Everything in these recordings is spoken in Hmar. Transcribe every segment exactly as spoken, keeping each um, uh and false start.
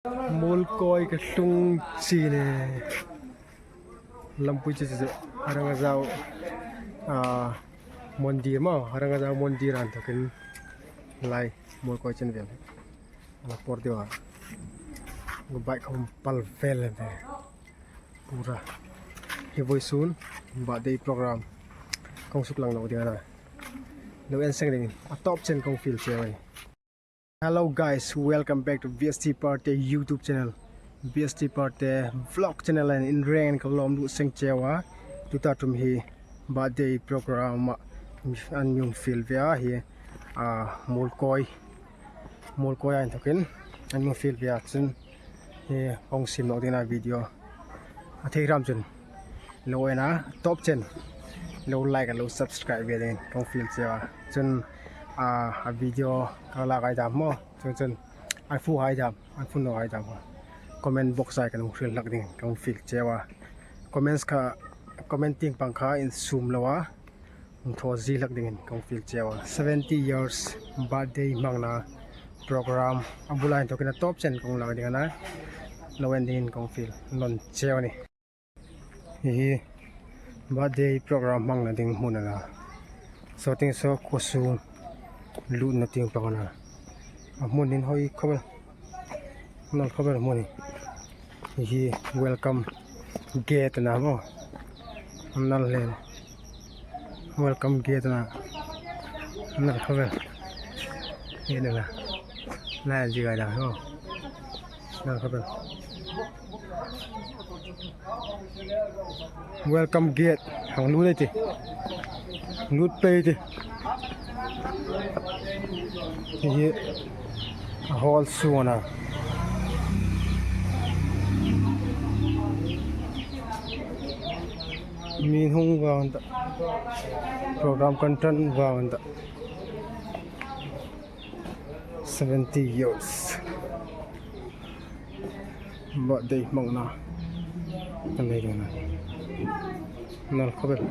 Muolkoi ka tlung chie. Lampui chu chu Harangajao, ah, mondir maw, Harangajao mondir a inthokin lai Muolkoi chen vel. Ala por deu a. Go bike khom pal vel le. Pura. Hi vawisun birthday program kong suklang lo ding a na. Lo en seng ding. A top chen kong fiel che a nih. Hello guys, welcome back to B S T Party YouTube channel. B S T Party vlog channel-in in rengin ka lawm lut seng cheu a. Tuta ṭum hi birthday program-a an mi hung fiel ve a hi, a, Muolkoi. Muolkoi a inthokin an mi hung fiel ve a chun hi kong siem nawk ding a na video. A thei hram chun lo en a, top chen lo like a lo subscribe ve dingin kong fiel cheu a. Chun, a, a video ka lak hai dam maw. Chun chun an fu hai dam, an fu nawk hai dam. Comment box-a kan hung hril hlak dingin kong fiel cheu a. Comments kha, comment tieng pang kha insum lo a. Hung thaw zie hlak dingin kong fiel cheu a. Seventy years birthday hmangna program a bula inthokin a top chen kong lak ding a na. Lo en dingin kong fiel nawn cheu a nih. Hi hi birthday program hmangna ding hmun a na. Saw tieng saw khuo sung lutna tieng pang a na. A hmun hi a hoi khawp el. Nal khawp el hmun hi. Hi hi welcome gate a na maw. Nal hle. Welcome gate a na. Nal khawp el. Hi a na. Lai an zie kai dam maw. Nal khawp el. Welcome gate hang lut ei tih. Lut pei ei tih. Hi hi a hall sung a na. Mi hung vang ta. Program kan ṭan vang ta. Seventy years. Birthday hmangna. Kan nei ding a na. Nal khawp el.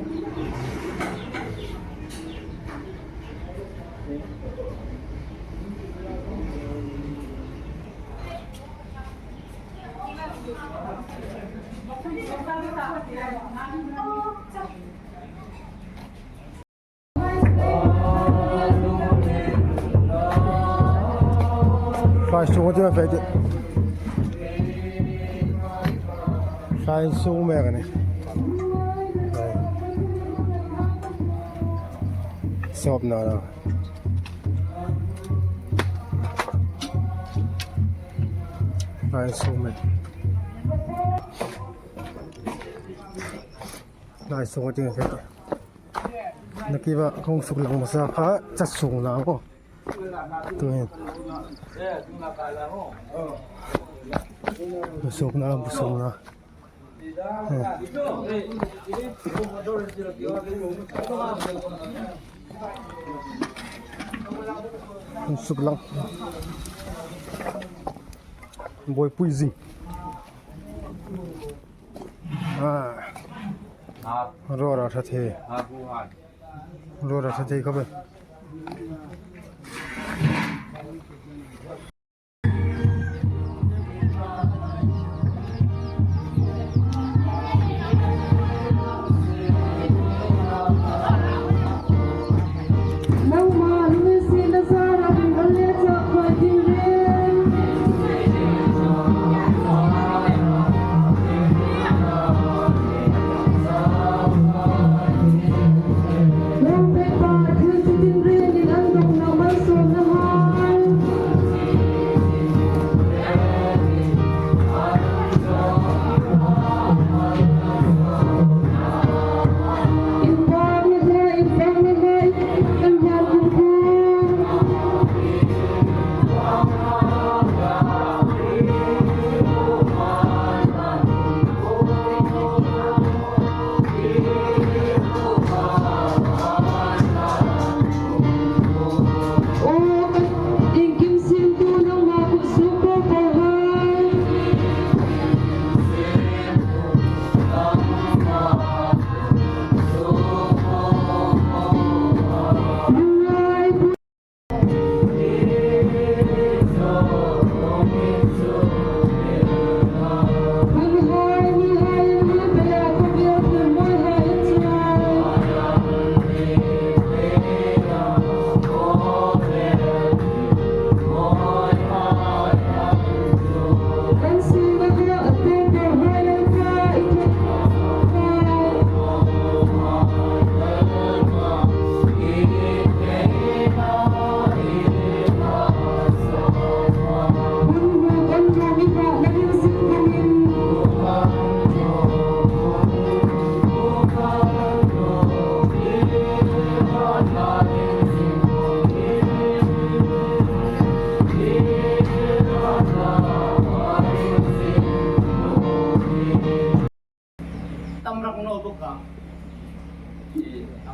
Hlai sung a ti a fe ti. Hlai sung mek a nih. Sawpna la. Hlai sung mek. Hlai sung a ti a fe ti. Nakie va kong suklang hmasa kha chasung la ko. Tu hin. Busukna, busukna. Kong suklang. Boi pui zing. Ah. Ruora ṭha thei. Ruora ṭha thei khawp el.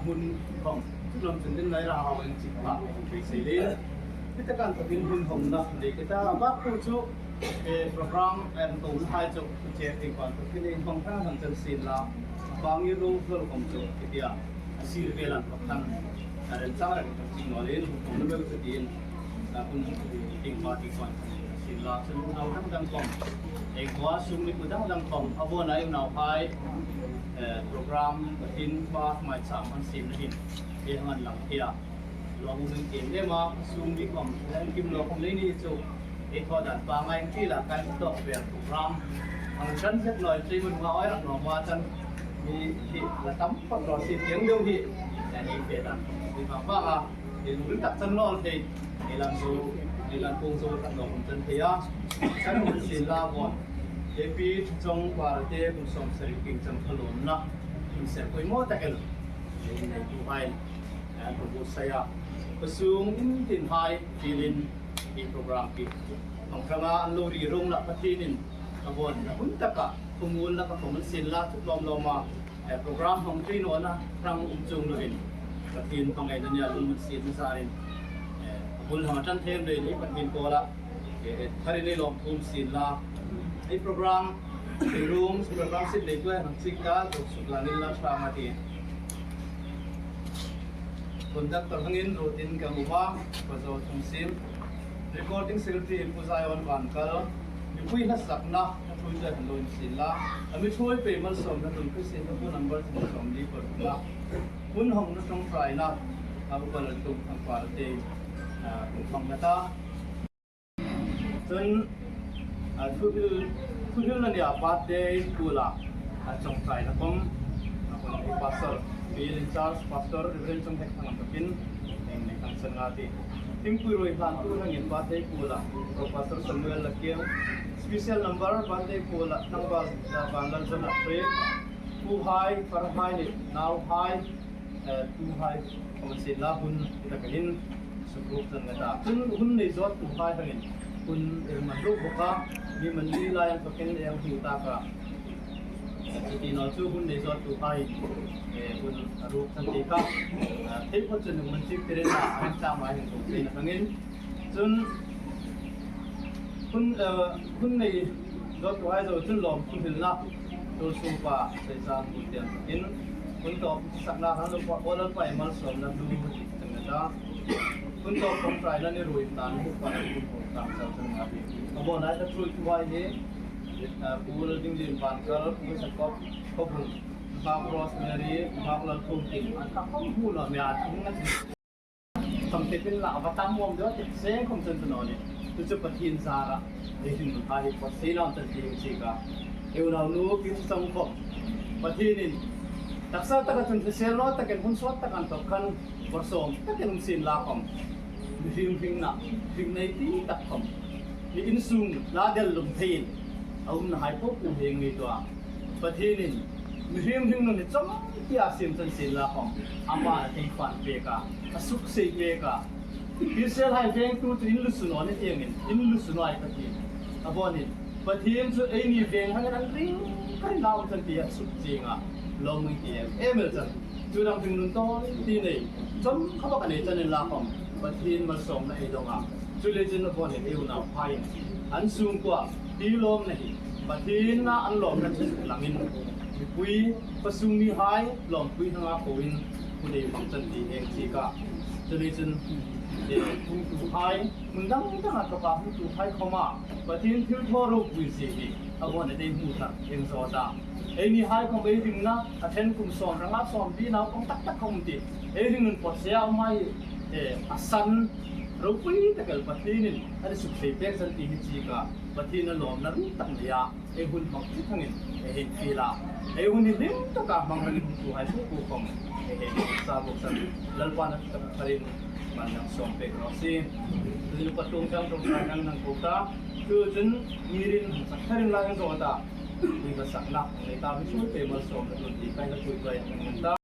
Hun hong, chu lawm chun tin lai ra hau in chik pa, hong pe sei le. Kita kan to bin hun hong na, le kita ba ku chu, eh, program, em, to hai chu, che ti kan to kin hong kan han chan sin la. Bang i lo lo kom chu, kitia. A sir ve lan pa kan. A ren chang ra ka chi no le, hong na be chu tin. A hun ting pa ti kan. Sin la, chu lo dang dang kom. Ei ko sung ni ku dang dang kom. A bo nai nau hai. Eh, program, Pathienpa hmaicham an siemna hin, ei hang an lang thei a. Lawmum in tiem ema, sung mi khom, leng kim lo khom lei ni chu, ei thaw dan pa ngai ti la kan tawk ber program. Ang kan zet noi, tui mun ma oi rak no ma chan, mi hi la tam phot lo si tieng deu hi, eh, ei pe dan, mi pa pa a. Ei lung tak chan nawl thei, ei lam zo, ei lam kung zo tak nawl hung chan thei a. Chan hung sin la bon. Ei pi chong pa te kum som sari king chang khalom na. Kum ser koi mo tak el. Ei nei tu hai. An bu sai a. Pasung in tin hai, filin ei program ki. Hong kanga an lo ri rong la Pathienin. A bon na hun taka, khumul la ka khum sin la tu lom lom a. Eh, program hong tui naw na, rang um chung lovin. Pathien pangai na nia lung mun siet na zarin. Eh, a bul hang a tan them le ni Pathien ko la. Eh, eh, thari nei lom thum sin la. Ei program, ei room, program sit nei tu hang chik ta, tuk suk la nin la sa ma ti. Conductor hangin routine ka mu ba, ko zo thung sim. Recording secretary Pu Zion Van Kal, mipui hla sakna, a thui ta lo in sin la, a mi thui pe mal som na tun Christian na pu number thum som li ko la. Hun hong na tong trai na, a bu ka la tung thang pa te, a, tung thang na ta. Chun, a, thuhril, thuhril na nia pa te ku la, a, chong trai na kom, a, kon Pastor, Bill in charge, Pastor, Reverend Chong Hek Thang Takin, eng ne kan san nga ti. Thingpui ruoi hlan tu hangin birthday kuola, Professor Samuel Lakiang, special number birthday kuola, number, ah, Vanlalzana Trip, tuhai, farhai le, nauhai, eh, tuhai, khom sin la hun, ita kahin, sukrup zan ngata. Chun hun nei zot tuhai hangin, hun, eh, man rup boka, mi man li lai ang tokin, eh, ang hiu ta ka. Chuti naw chu hun nei zawttuhai, eh, hun a ruk san ti kha. Ah, thei phawt chun hun chik tirin a, a chang mai hin ko thei na hangin. Chun hun, eh, hun nei zawttuhai zo chun lawm hun hril na. Tul sung pa, sei sa hun tiang in. Hun tawp sakna han lo pa, olal pa i mal som na du ti chang na ta. Hun tawp kawngkaina ni ruin tan hmu pan an hmu kawng tang chau chun nga hi. A bawn ai ta tul tu ai hi, eh, Pu Lalbinglien Vankal, Pu Sakop, Khawbung, Mak Rosemary, Mak Lalthum Ting, an ka khawm hmu lo mi a thung na. Khawm te pin la, a va tam muam deu te seng khawm chun tu naw ni. Tu chu Pathien zara, ei hring nun kha hi pawt sei lam chan ti hring chi ka. Eu nau nu kin chang khawm. Pathienin, taksa taka chun hrisel naw takin hun suot takan tawk khan, Varsawm takin um sin la khawm. Mihring hringna, hringnei ti tak khawm. Mi insung la del lum theiin, a umna hai po pu heng ni tua. Pathienin, mihring hringnun hi chawm tia siem chan sin la khawm. Ama a thei fan pek a, a suk sei pek a. Israel hai veng tu chu in lusun aw ni tiangin, in lusun aw ai Pathien. A bawnin, Pathien chu ei ni veng hangin an ring, kan lau chan tia suk chinga, lawm ni tiang. Emel chan. Chu dang hringnun tawi ti nei, chawm kha bak a nei chan in la khawm, Pathien malsawmna ei dong a. Chu le chun a bawn in ei unau phaiin, an sung kua, ti lawmna hi, Pathien na an lawmna chu langin, mipui, pasung mihai, lawmpui hanga koin, hun ei hmang chan ti heng chi ka. Chu le chun, eh, hung tuhai, hmun dang dang a tawka hung tuhai khawma, Pathien thilthaw ropui si hi, a bawn a dei hmu tak, eng zawt a. Ei mihai khawm ei hringna, a ṭhen kum sawm ranga sawm bi nau kawng tak tak khawm ti. Ei hringnun pawt se a um ai, eh, a san, ropui tak el Pathienin, a ni suk sei pek chan ti hi chi ka, Pathien a lawmna ring tak nei a, ei hun hmang chi thangin, ei hei fiel a. Ei hun hi hlim taka hmang ringin hung tuhai pu pu khawm, ei hei sa bawk san, Lalpan a tak tharin, man nang sawm pek raw se. Tui nu patlung chang ṭawngṭai nang nang ko ta. Chu chun, mi rin hang sak tharin la hang zawt a. Tui ka sakna, nei ta mi chu te malsawmna nun ti kai la tui kai nang nang ta.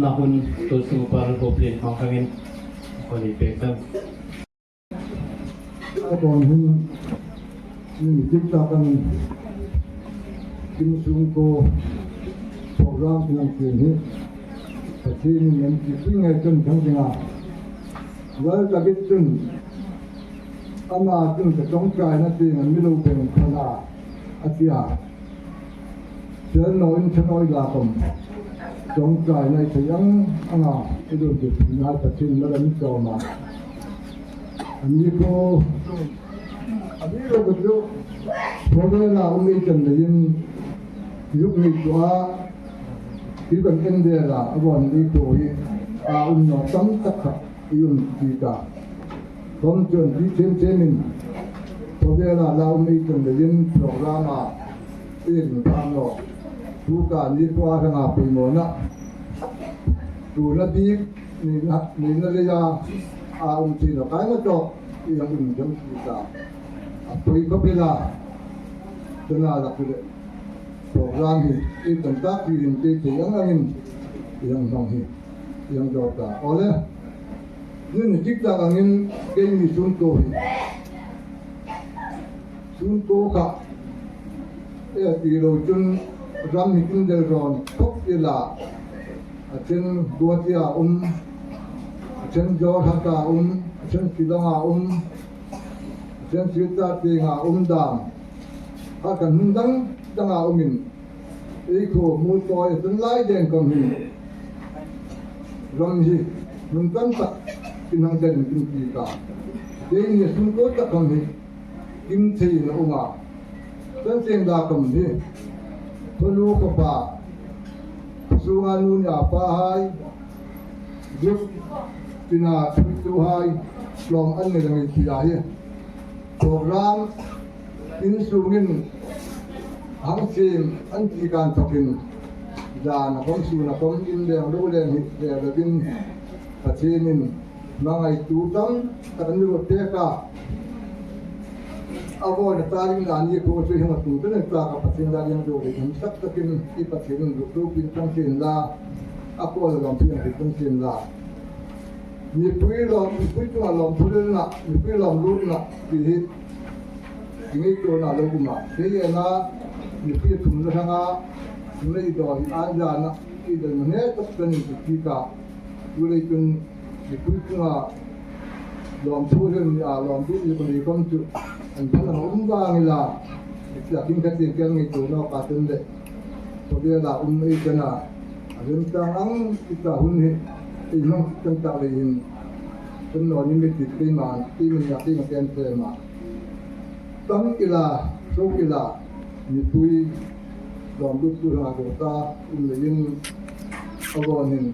Hun tu sung par hop lien hmang hmangin, koni pek tan. A dawn hin, ni dik tak an insungkuo program kan tiem hi, Pathienin an ti pui ngai chun kan ding a. Lal David chun, ama chun ka ṭawngṭaina tieng an mi lo beng khawm a, a ti a. Ṭhangnawi in ṭhangnawi la khawm, ṭawngṭaina i thei ang anga i lo ti pui ngai Pathien la kan chawm a. Ani ko, ani lo ko chu, khawvela um ei chan leiin, zuk ni chu a, hi kan en de la, a vawn ni ko hi, a um naw tam tak kha. I um ti ta. Khawm chun ti chen chenin, khawvela la um ei chan leiin program-a ei inthang naw. Tuta ni khuo ranga poimawna, tuta bik nina, nina leia a um ti naw kai naw tawk, i hang um ding ti ta. A poi khawp el a, chuna la tu le. Program hi ei tam tak hi hin ei thei ang angin i hang hmang hi, i hang dawr ta. Awle, ni dik tak angin keini sungkuo hi, sungkuo kha, e, ti lo chun ram hi kin del rawn khawp el a. A chen Guwahati-a um, a chen Jorhat-a um, a chen Shillong-a um, a chen Silchar tienga um dam, a kan hmun dang danga umin, ei khuo hmu tawi a ṭan lai deng khawm hin, ram hi hmun tam tak kin hang del kin ti ta. Keini sungkuo tak khawm hi kin thei na um a. Kan seng la khawm hi, khawlu khawpa, sunga nu nia pahai, group tina thuoituhai, lawm an nei lang ei ti a hi. Program insungin hang siem an ti kan thawkin, zana khawm suna khawm in leng lo leng hi, le lovin Pathienin hmangaitu tam tak an lo pek a. A vawn a tarin la ni ko chu hang tung ten ta ka Pathien la yang do le hang sak takin i Pathienin lo tu pin tang sien la. A ko lawm pin tang sien la. Mipui lawm, mipui chunga lawmthu lelna, mipui lawm lutna ti hi, i ngaituona lo um a. Kei ena, mipui thumna hranga, thumna i dawn hi an zana, i dawn hne tak chen in ti ka. Chu lei chun, mipui chunga lawmthu lelna, lawm lut ni ko ni khawm chu, an phala um vang ila, i tia kin ka ti kel ngaituona ka chen le. Khawvela um ei chana, a remchang ang i ta hun hi, ei hmang chang tak lei hin, kan lo ni mi ti keima, keima nia, keima ken tlem a. Tam ila, suok ila, mipui, lawm luttu hranga dawr ta, um leiin, a vawn hin,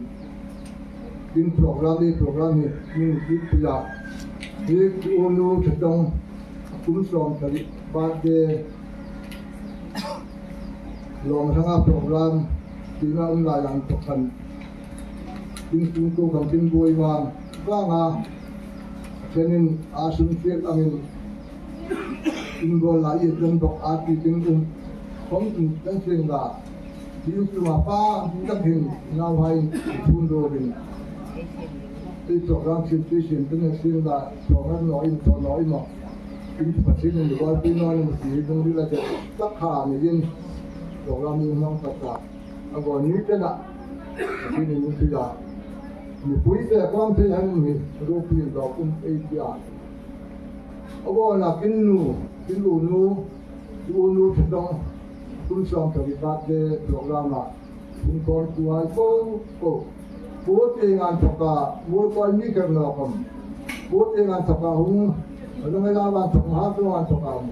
in program, i program hi, min ti pui a. Hi, u nu Ṭha Ṭawng, kum sawmsari, birthday, lawm hranga program, tina um lai ang pakhat. Insungkuo khawm kin buoi vang vang a. Chenin a sum siet angin, in bawlna i chen bawk a ti ding um. Khawm in kan seng la. Insunga pa tak hin nauhai in thun dawrin. Ei program sin ti sin kan seng la. Program naw in thaw naw i maw. In Pathienin buoipui naw ni ti hi dung rila che tak kha ni in. Program in hmang tak a. A vawn ni chena, Pathienin mi pui a. Mipui te khawm thei han mi, ropui lo um ei ti a. A vawna kin nu, kin u nu, u nu Ṭha Ṭawng, kum sawmsari birthday program-a, hun khawmtuhai po po. Pu Tienga inthawka, Muolkoi mi kher naw khawm. Pu Tienga inthawka hung, a dang a la wan thawka, ha thawka inthawka hung.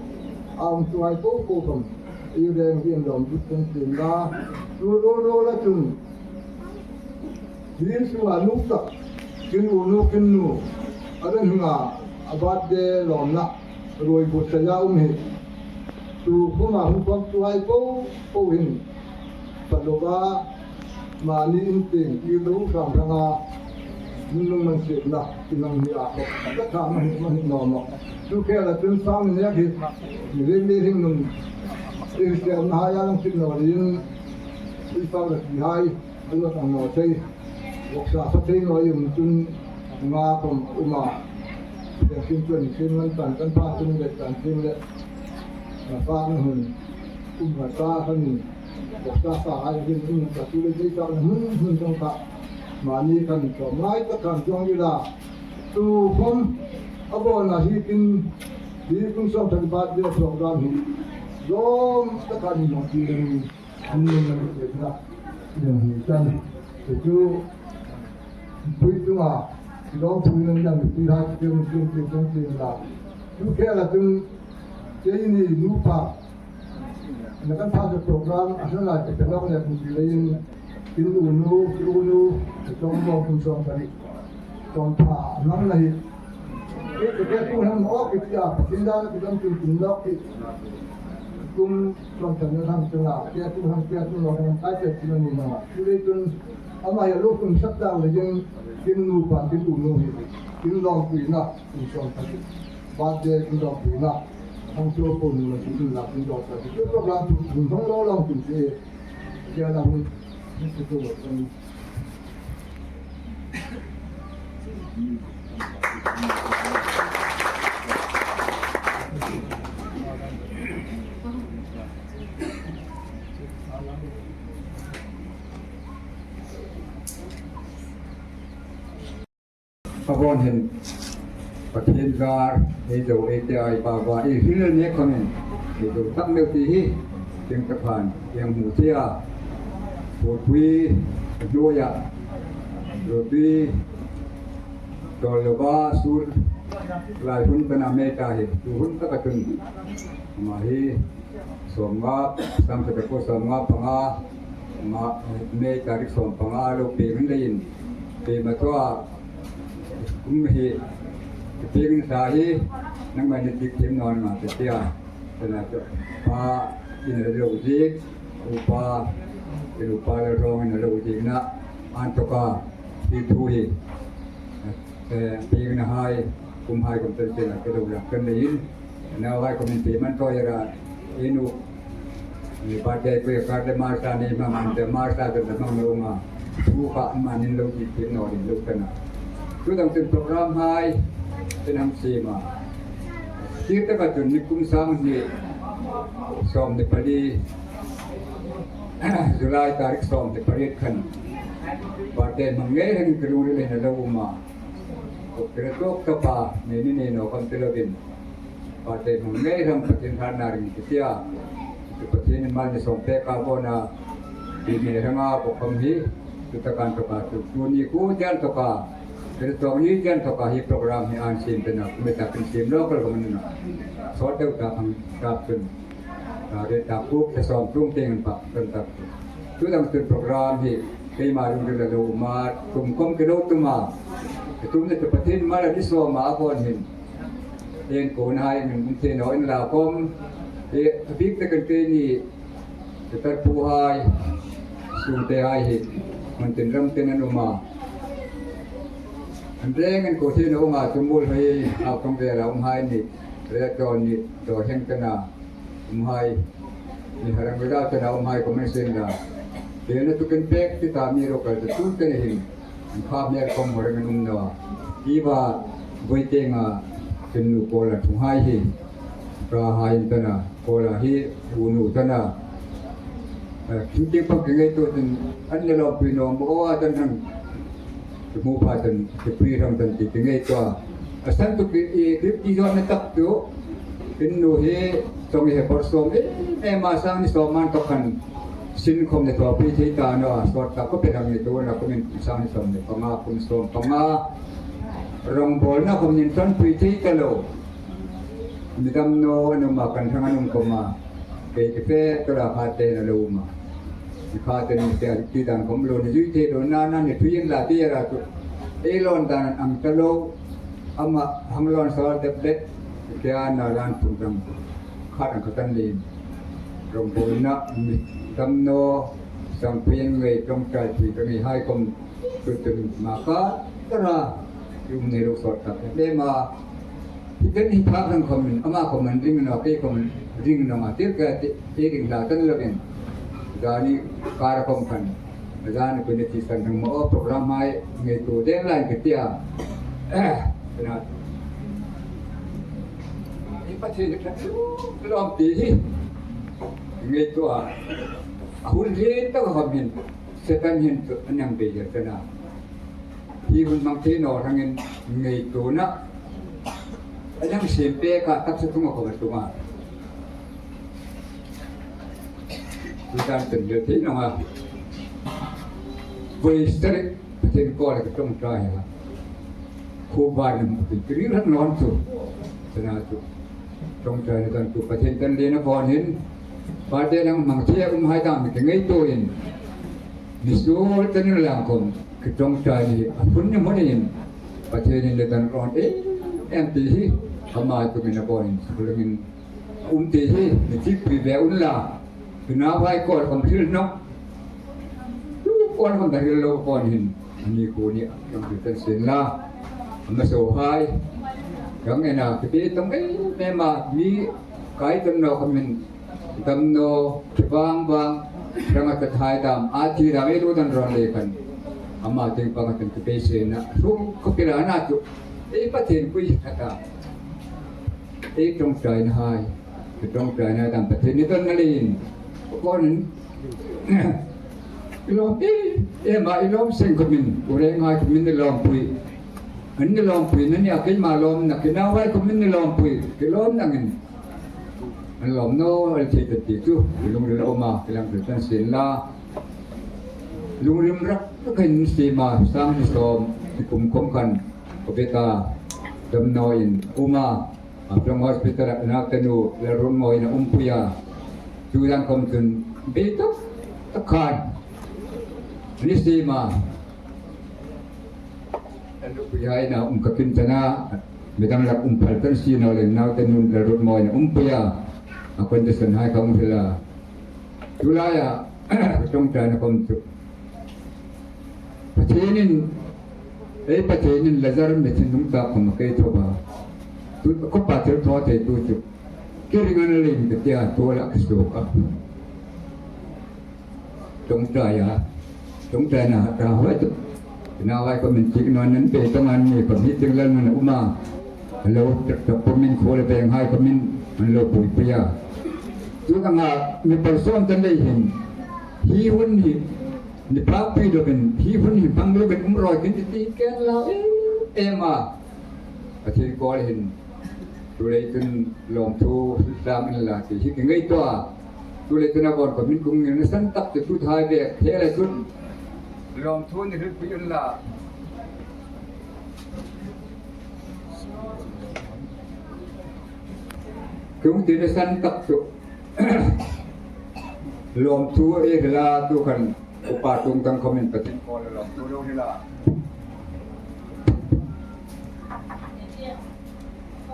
A hung tuhai po po khawm. I reng hi an lawm lut kan ti la. Tu ro ro la chun. Hi sunga nu tak. Kin u nu, kin nu. A dang hinga, a birthday lawmna. Ruoi buotsai a um hi. Tu khawma hung khawmtuhai po po hin. Fak lo va, mani in tieng, i lo hram hranga, min lung man sietna, i nang ni a khawp, ka tha ma hi, ma hi naw maw. Tu khela chun sang ni a khi, mi ring mi ring nun, i sietna hai a lang sit naw rin, i fak la ti hai, a lo tang naw sei. Vawksa sa thei naw um chun nga khom um a. Tiang sin chuan sin man tan kan pha chun le tan sin le. Na pa na hun um ka ta kan ni. Vawksa sa ai hin um ka tu le dei ta na hun hun tang ka. Mani kan to ngai ta kan jong ila. Tu khom a bo na hi tin. Hi kum sawm thar birthday program hi. Lawm ta kan ni long ti le ni. An nun an kutna, ina hi tan. Chu chu, pui chunga, chu dawng pui nan nan, pui hai chu chu chu chu chu chu la. Chu khela chun, keini nupa, na kan pha chu program, a hla lai chu pelawk le kun ti leiin, tin u nu, chu u nu, chu dawng dawng kun sawm pali. Kum pha hmang na hi. Ke ke ke tu hmang ok ki tia, Pathian dan ki dam tu tu nok ki. Kum kum tan na hmang tu na, ke tu hmang ke tu nok hmang kai ke tu ni na. Tu le tun ama ya lo kum sap da le jeng kin nu pa kin tu nu hi. Kin long tu na, kum song ta ki. Ba de kin long tu na. Hang tu ko ni ma kin la kin dok ta ki. Tu program tu tu hmang lo long tu ki. Ke la hmang. Ni tu tu lo. A vawn hin Pathian zar, ei zo ei te ai pa va, ei hril ne khawmin, ei zo tak meu ti hi, tieng ka phan, tieng hmu thei a, pawtpui, a hnuoia, ropui, tawl lova, sur, lai hun kan a mei ta hi, tu hun taka chun, ama hi, sawmnga, sangkhat a ko sawmnga panga, ma, May tarik sawmpanga lo peng leiin, peng ma tua, kum hi, peng sa hi, nangma ni dik thim non ma te tia, tana te, pa, in a lo dik, upa, in upa lo rong in a lo dik na, an toka, ti thu hi, eh, peng na hai, kum hai kum tel tel a ke lo rak kan leiin, Nau hai komin pe man to yara inu. Ni pa te pe kar de mar sa ni ma man de mar sa de ma ma ma. Thu ka ma nin lo ki pe no nin lo kana. Chu dang chun program hai, ten ham se ma. Kir ta ka chun ni kum sang ni. Sawm ni pali. July tarik sawm ni pali khan. Pa te mang nge heng kru le na lo ma. Kre tok ta pa, ni ni ni no kan te lo din. Pa te hmang ngei ram Pathian ṭhatna ring ti tia. Chu Pathian mal ni sawm pek a vawna. Ti ni ranga bo kham hi. Chu ta kan toka chu. Chu ni ku jan toka. Chu tawng ni jan toka hi program hi an sin te na. Kum ta kan sin lo kal ko man na. Sawt deuh ta khang tap chun. Ta re ta kuk ta sawm tung teng pa kan tak. Chu dang chun program hi. Keima ring ring lo ma. Tum kom ke lo tum a. Tum ni chu Pathian mal ni sawm a vawn hin. Eng ko na hai min mun te no in la kom. E, a bik te kan te ni, te tar pu hai, su te hai hi, mun tin ram tin an um a. An reng an ko te no ma tu mul hai, a kong ve la um hai ni, re to ni, to heng te na, um hai. Ni harang ve la te na um hai ko men sen la. Te na tu kan pek ti ta mi ro kal te tu te ni hin. An kha hmel kawm hmawr an um naw a. Iva voi tenga kan nu kawla thung hai hi. Ka hai in tana kawla hi u nu tana. Eh, thing tieng pang ke ngei tu tin an ne lo pui naw maw a tan hang. Ke hmu pha tan ke pui ram tan ti ke ngei tu a. A san tu ki, i, ki, ki zo na tak tu. Kan nu hi, sawm hi por sawm, eh, eh, ma sang ni sawm man to kan. Sin khom ni to pui thei ta naw, sawt ta ko pe dang ni to na ko min sang ni sawm ni panga, kum sawm panga. Rongbawlna khom nin ton pui thei ta lo. Mi dam naw, an um a kan thang an um ko ma. Kei ke fe, to la kha te na lo ma. Kha te ni te a ti dan khom lo ni zui thei lo na na ni thui in la ti ra tu. Ei lon dan ang ta lo. Ama hang lon sawr dep dep, ke a na lan tum dang. Khat ang katan lin. Rongbawlna mi dam naw, sang pui ngei tong tai pui ka ngei hai kom tu tu ma ka, tara, yum ne lo sawt tak. Le ma, hi den hi phak rang kom min, ama kom man ring naw, ke kom ring naw ma, tir ka ti, ti ring la tan lo in. Dani kara kom kan. Zan kuni ti san thang mo program hai ngei tu den lai ke tia. Ina. Hi Pathien ka lawm ti hi. Ngei tu a. A hun hi ta ka min. Setan hin tu anang be ya tana. Hi hun mang thei naw rangin ngei tu na. Anang sem pe ka tak sa tunga ko tunga. Tutan pen le thei naw a. Voi sari Pathien ko le ka ṭawngṭai a. Khu ba nam pi kri ran non tu. Sana tu. Ṭawngṭai na tan tu Pathien tan le na bon hin. Ba de nang mang thei um hai dam ki ngei tu in. Ni su tan lang kom ki ṭawngṭai ni a hun ni mo ni in. Pathien in le tan ron e. Em ti hi. Ama tu min a bon in. Sulungin um ti hi, mi chik pi ve un la. Tuna vai ko khom thil nok. Tu ko khom da ril lo ko hin. Ani ko ni ang tu tan sin la. Ama so hai. Yang ena kipi tong e me ma mi kai tong no khom min. Dam no, bang bang. Rang a ta thai dam. A ti dam e lu dan ron le kan. Ama ting pang tan kipi sin na. Thu ko pira na tu. E Pathien kui kata. E ṭawngṭaina hai, ṭawngṭaina dam Pathien ni don nalin. Kon i lawm e, e ma i lawm seng ko min, u reng hai ko min ni lawmpui. An ni lawmpui, nani a kei ma lawm na, kei na vai ko min ni lawmpui, kei lawm nangin. An lawm naw, al thei ta ti chu, lungril a um a, kei lang tu tan sin la. Lungril rak, rak kan si ma, sang ni som, ti kum kom kan, ko beta, dam naw in, um a, A tlawng hospital-a nautenu Lalrunmawiin a umpui a. Chu dang khom chun beitak tak khan ni siem a. An umpui hai na um ka kin chana, midang lak um phal tan si naw le nautenu Lalrunmawiin a umpui a. A condition hai ka hung hril a. Chu laia ka ṭawngṭaina khom chu Pathienin, ei Pathienin Lazar mi thinlung tak khom a kei thaw a. Tu, ko pa thil thaw thei tu chu. Kei ring a na lien ka tia, tu la ka suok a. Ṭawngṭai a. Ṭawngṭaina ta hoi tu. Nau hai ko min chik naw nan pe tawng an ni ko mi ting lal man um a. Lo tak tak ko min kho le beng hai ko min an lo puipui a. Tu ka nga mi pal som tan lei hin. Hi hun hi Ni phak pui lovin, hi hun hi hmang lovin um rawi kan ti ti ken lau em em a. Pathien kuoma hin, tu lei chun lawmthu hriltlang inla ti hi ka ngaituo a. Tu lei chun a vawn khom hin kong ngirna san tak chu tu thai ve, thei lei chun lawmthu ni hrilpui unla. Kong tina san tak chu lawmthu ei hrila tu khan upa tung tang khomin Pathien kuoma lawmthu lo hrila.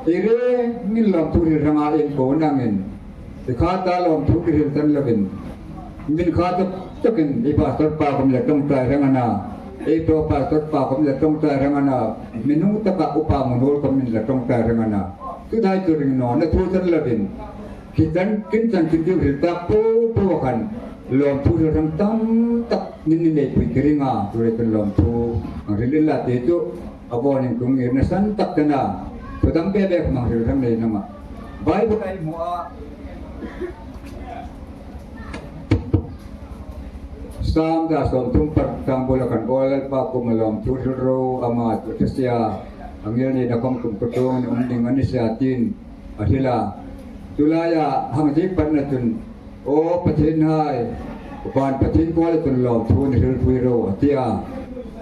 Ei rengin lawmthu hril ranga ei ko nangin. Ei khata lawmthu ki hril tan lovin. Min khata takin ei pastor pa khom la ṭawngṭai reng a na. Ei pro pastor pa khom la ṭawngṭai reng a na. Min hung taka upa mun hol khomin la ṭawngṭai reng a na. Tu dai tu ring naw, na thu tan lovin. Khi tan kin tan kin diu hril tak po po khan lawmthu hril rang tam tak nin ni nei pui ki ring a, tu lei chun lawmthu ang hril inla ti chu a vawnin kong ngirna san tak tena. Thu dang be be khom ang hril rang nei naw a. Bible ei hmu a. Sam za sawmthum paruk chang bula khan Aw Lalpa kuoma lawmthu hril ro, ama chu thresia a ngir ni na khom kum kutong ni um ding a ni sia tin a hrila. Tu laia hang dik patna chun, Aw Pathien hai, upan Pathien kuoma chun lawmthu ni hrilpui ro, a ti a.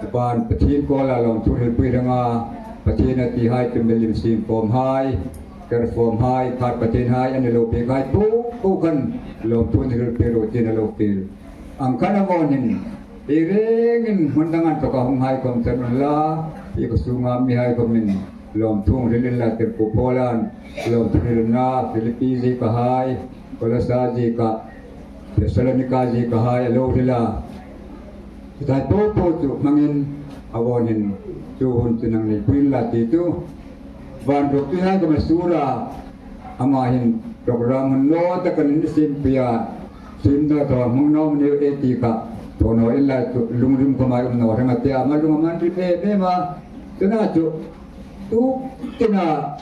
Upan Pathien kuoma lawmthu hrilpui ranga, Pathien a ti hai chu milim siem khom hai, ker khom hai, khat Pathien hai, a ni lo bik hai po po khan lawmthu ni hrilpui ro, tiin a lo fiel. Ang khan a vawnin, ei rengin hmun dang an taka hung hai khom tan unla, ei ko sunga mi hai khomin lawmthu hril inla tirko Paulan lawmthu hrilna Philippi ziek a hai, Kolosa ziek a, Thessalonika ziek a hai a lo hrila. Chu dai po po chu hmangin a vawnin chu hun chu nang nei pui unla ti chu. Van ruk tu hai khom a sura. Ama hin program hun naw taka ni siem pui a, siem naw thaw hmang naw ni e ti kha. Thaw naw inla chu lungril khawm a um naw ring a ti a, ama lung a man rim em em a. Chun a chu tu tina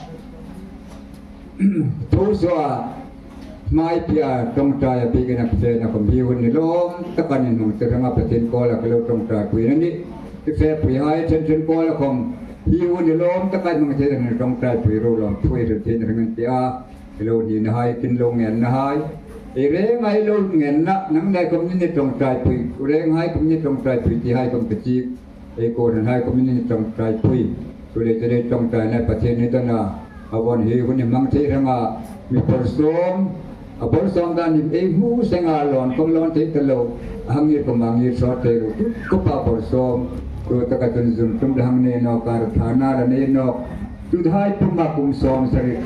thu suo a hmai pia ṭawngṭai a bik in a fe na khawm hi hun ni lawm taka ni hnung ti ranga Pathien kuoma ka lo ṭawngṭaipui a nih. Ka fe pui hai chen chen kuoma khawm hi hun ni lawm taka hnung ti ranga ṭawngṭaipui ro lawm thu i hril thei ring an ti a. Lo ni na hai, kin lo ngen na hai. Ei renga lo ngen na, nang le khawm ni ni ṭawngṭaipui, reng hai khawm ni ṭawngṭaipui ti hai khawm ka ti. Ei kuoma hai khawm ni ni ṭawngṭaipui. Chu le chu le ṭawngṭai na Pathien ni dona. A von hi hun ni hmang thei ranga mi bawr sawm. A bawr sawm dan ni ei hmu senga lawn khawm lawn thei ta lo. A hang ngir khawm a ngir sawt thei lo. Ko pa bawr sawm. Chu taka chun zun tum le hang nei nawk, kar thana le nei nawk. Chu hai puma kum sawm sari.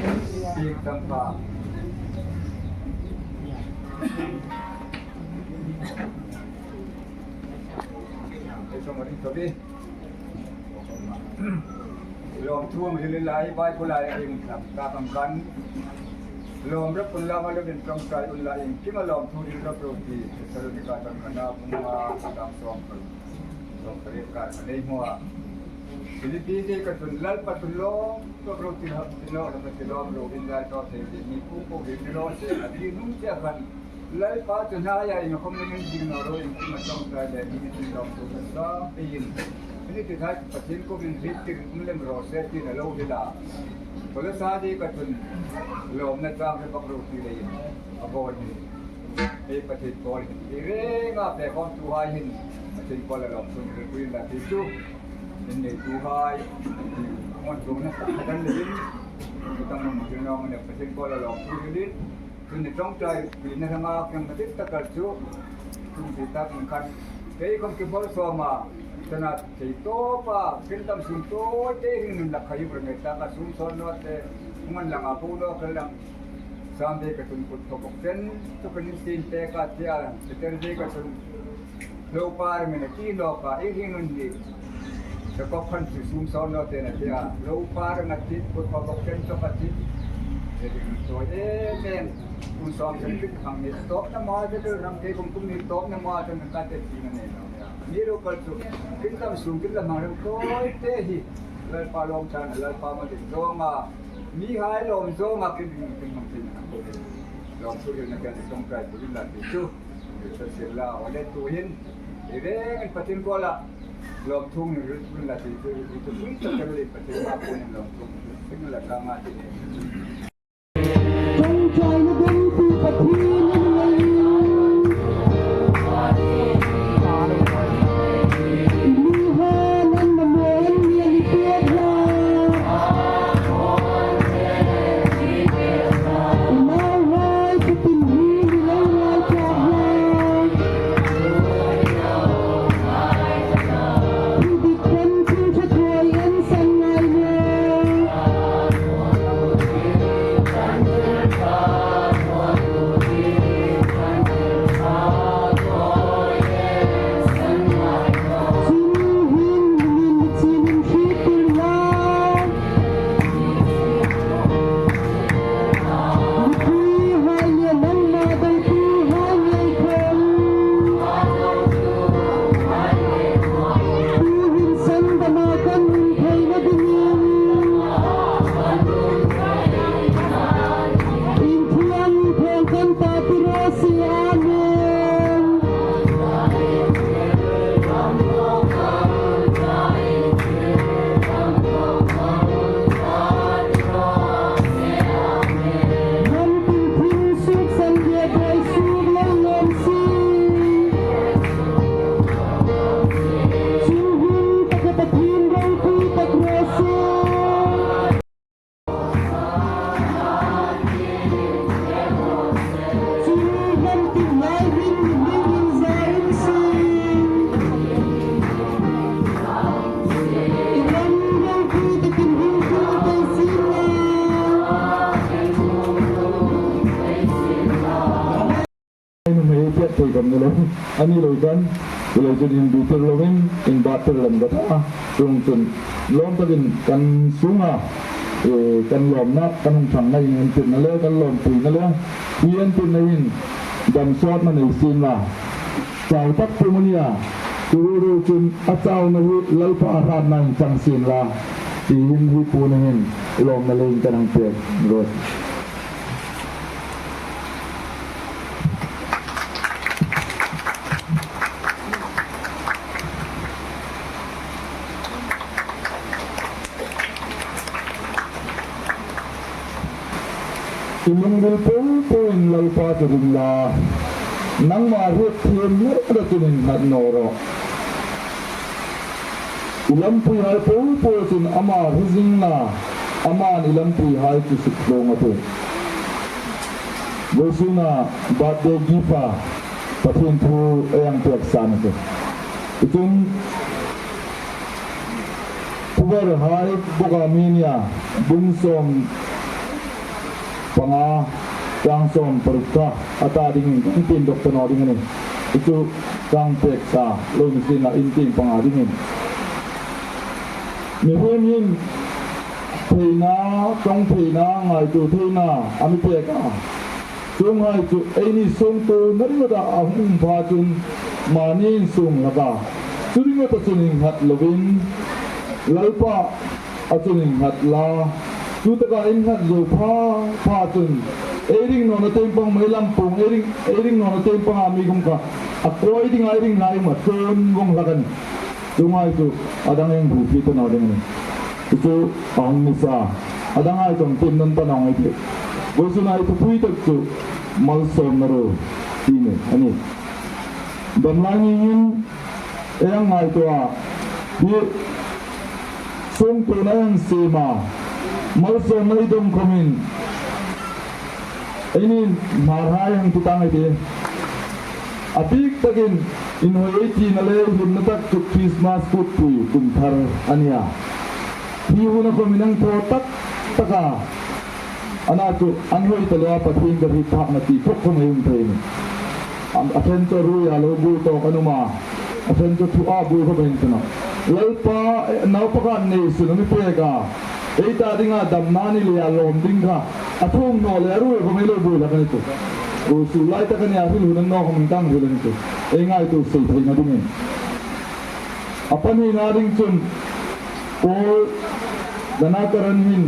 Lawmthu a hril lai, Bible-a ei hung ṭhang ta kan kan. Lawm rak unla, ma lo din ṭawngṭai unla, iengkima lawmthu hril rak ro ti Thessalonika dang khatna bung nga, dang sawm kar. Sawm kar kar ka nei hmu a. Philippi zieka chun Lalpa chun lawm rak ro ti hak ti lo, lawm rak ti lawm ro, inzai tawk thei ti mi pu pu hril ro se, a ti hnung che khan Lalpa chu hnaia inkhawm ni min ding naw ro, iengkima ṭawngṭai le ni min lawmthu ka sa peiin. Ani ti thai Pathien kuomin hriettir um lem raw se tiin a lo hril a. Kolosa zieka chun lawmna chang hre bak ro ti leiin a bawl ni. Ei Pathien kuoma hin ei renga fe khawmtuhai hin Pathien kuoma lawmthu hril pui la ti chu. Innei tuhai, hmun chungna tak khat an leiin, tang hmun chungna Pathien kuoma lawmthu hrilin, Tuni ṭawngṭaipuina hril a, kan ka ti tak kar chu, tun ti tak in khan, kei khawm ki bawr sawm a, tana thei tawpa, kin dam sung tawite hi nun lak khai ur ngai ta ka sum sawn naw te, hmun langa bu naw kal lang. Sam ve ka tun kut ko bok chen, tu kan sin te ka tia, Peter ve ka tun, Lo par mi na ti lo ka, i hring un ni. Ka kop khan chu sum sawn lo te na tia. Lo par nga ti, kut pa bok chen chok a ti. E ding to e men. Kum sawm chen ti khang ni. Tawpna ma te te ram te kum kum ni tawpna ma te na ka te ti na ne lo. Ni lo kal chu. Kin dam sung kin la mang lo tawite hi. Lalpa lawm chan, Lalpa ma ding zawnga. Mihai lawm zawnga kin ding kin mang ti na. Lawmthu hril na kan ṭawngṭaipuina ti chu. Sila, ole tuhin, i rengin Pathien kuoma lawmthu hril la ti chu, i tu tui tak kan le Pathien ma kuomin lawmthu hril la ka nga ti. Ṭawngṭaina ding ti Pathien in ngei. I mihai an na mo an ni a ni pek la. Nuhmei pek thei khom ni lo. A ni lo khan, chu lai chun inbitir lovin, inbattir lem ka ta. Chuongchun, lawm takin kan sunga, eh, kan lawmna, kan hung ṭhangna, inentirna le, kan lawmpuina le, hi entirna hin dam sawtna nei sien la. Chau tak pum a nia. Chu ruok chun a chauna hi Lalpa hratna inchang sien la, ti hin hi puon hin lawmna leiin kan hang pek. Rose. I lungril popo in Lalpa chu ring la, nangma hriet thiem lem ta chun innghat naw rawh. I lampuihai popo chun ama hre zing la, aman i lampuihai chu suktlung a tih. Vawisuna birthday gift-a Pathien thu ei hang pek sa ni chu. Chun Thuvarhai boka mi nia, bung sawm panga, chang sawm paruk kha a ta dingin kan tiemdawk ta naw ding a nih. Chu kan pek sa lo ni sienla, in tieng panga dingin. Mihriem hin theina, ṭawng theina, ngaituo theina a mi pek a. Chuonghai chu eini suongtuona ringawta a hung um pha chun mani insung hlak a, chu ringawta chun innghat lovin, Lalpaa chun innghat la, chu taka innghat zo pha pha chun ei ring nawna tieng pang, mei lam pung, ei ring, ei ring nawna tieng panga mi khawm kha a kawi dinga ei ring lai um a, chuong vong hlak a nih. Chuonghai chu a dang hang hmu pei ta naw ding a nih. Chu chu a hung ni sa. A danghai chu tiem nawn ta naw ngai ei tih. Vawisuna ei thupui tak chu malsawmna ruo ti ni a nih. Dam lai ni hin ei hang ngaituo a, hi suongtuona ei hang siem a, malsawmna ei dawng khawmin eini Hmarhai hang ti tang ei tih. A bik takin inhawi ei tina le hlimna tak chu Christmas kutpui kum thar a nia. Hi huna khawmin hang thaw tak tak a, ana chu an hawi ta lo a, Pathien ka hriet phak a nih ti khawp khawm ei um thei a nih. A, a ṭhen chu ruoia lo buoi tawk an um a, a ṭhen chu thua buoi khawp ei um thei a. Lalpa, eh, nau pakhat nei sun a mi pek a, ei ta dinga damna ni leia lawm ding kha a thung naw le a ruoi khawm ei lo buoi hlak a ni chu. Ruo suol lai tak a nia, hril hun a ni naw khawmin kan hril a ni chu. Ei ngaituo sei theina dingin. A pahnina ding chun Paul Danakaran hin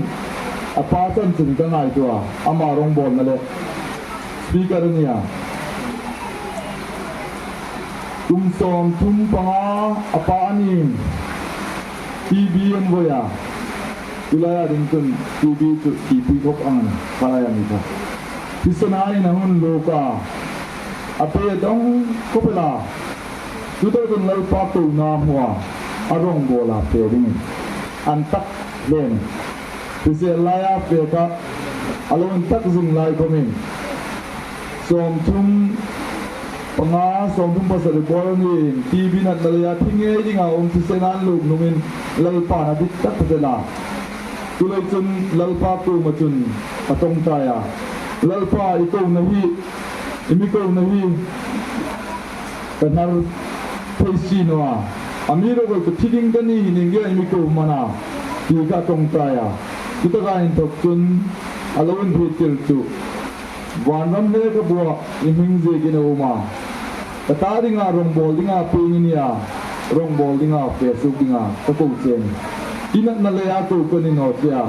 a pa chanchin ka ngaituo a, ama rawngbawlna le speaker a nia. Kum sawmthum panga a pa a nih. T B an voi a. Chu laia ding chun T B chu TB khawp ang a nih, kha laia mi kha. Thisena in a hung luk a, a pe dawng khawp el a. Chu taka chun Lalpa kona hmua a rawngbawl a fe dingin an tak hle a nih. Thisena laia fe kha a lo intak zing lai khawmin sawmthum panga, sawmthum pasari bawr a nih, TB natna leia thi ngei dinga um thisena an luk numin Lalpan a dit tak el a. Chuleiin chun Lalpa kuoma chun a ṭawngṭai a, Lalpa, i kona hi, i mi kona hi ka hnar thei si naw a, amiruokchu thi ding ka ni hi ning ka, i mi ko am a na, ti kha a ṭawngṭai a. Chu taka inthok chun a lo inhriettir chu, Vanram lekhabua i hming ziekin a um a, ka ta dinga rawngbawl dinga pieng i ni a, rawngbawl dinga fe suok dinga ka ko che a nih. I natna leia ko ka ni naw che a,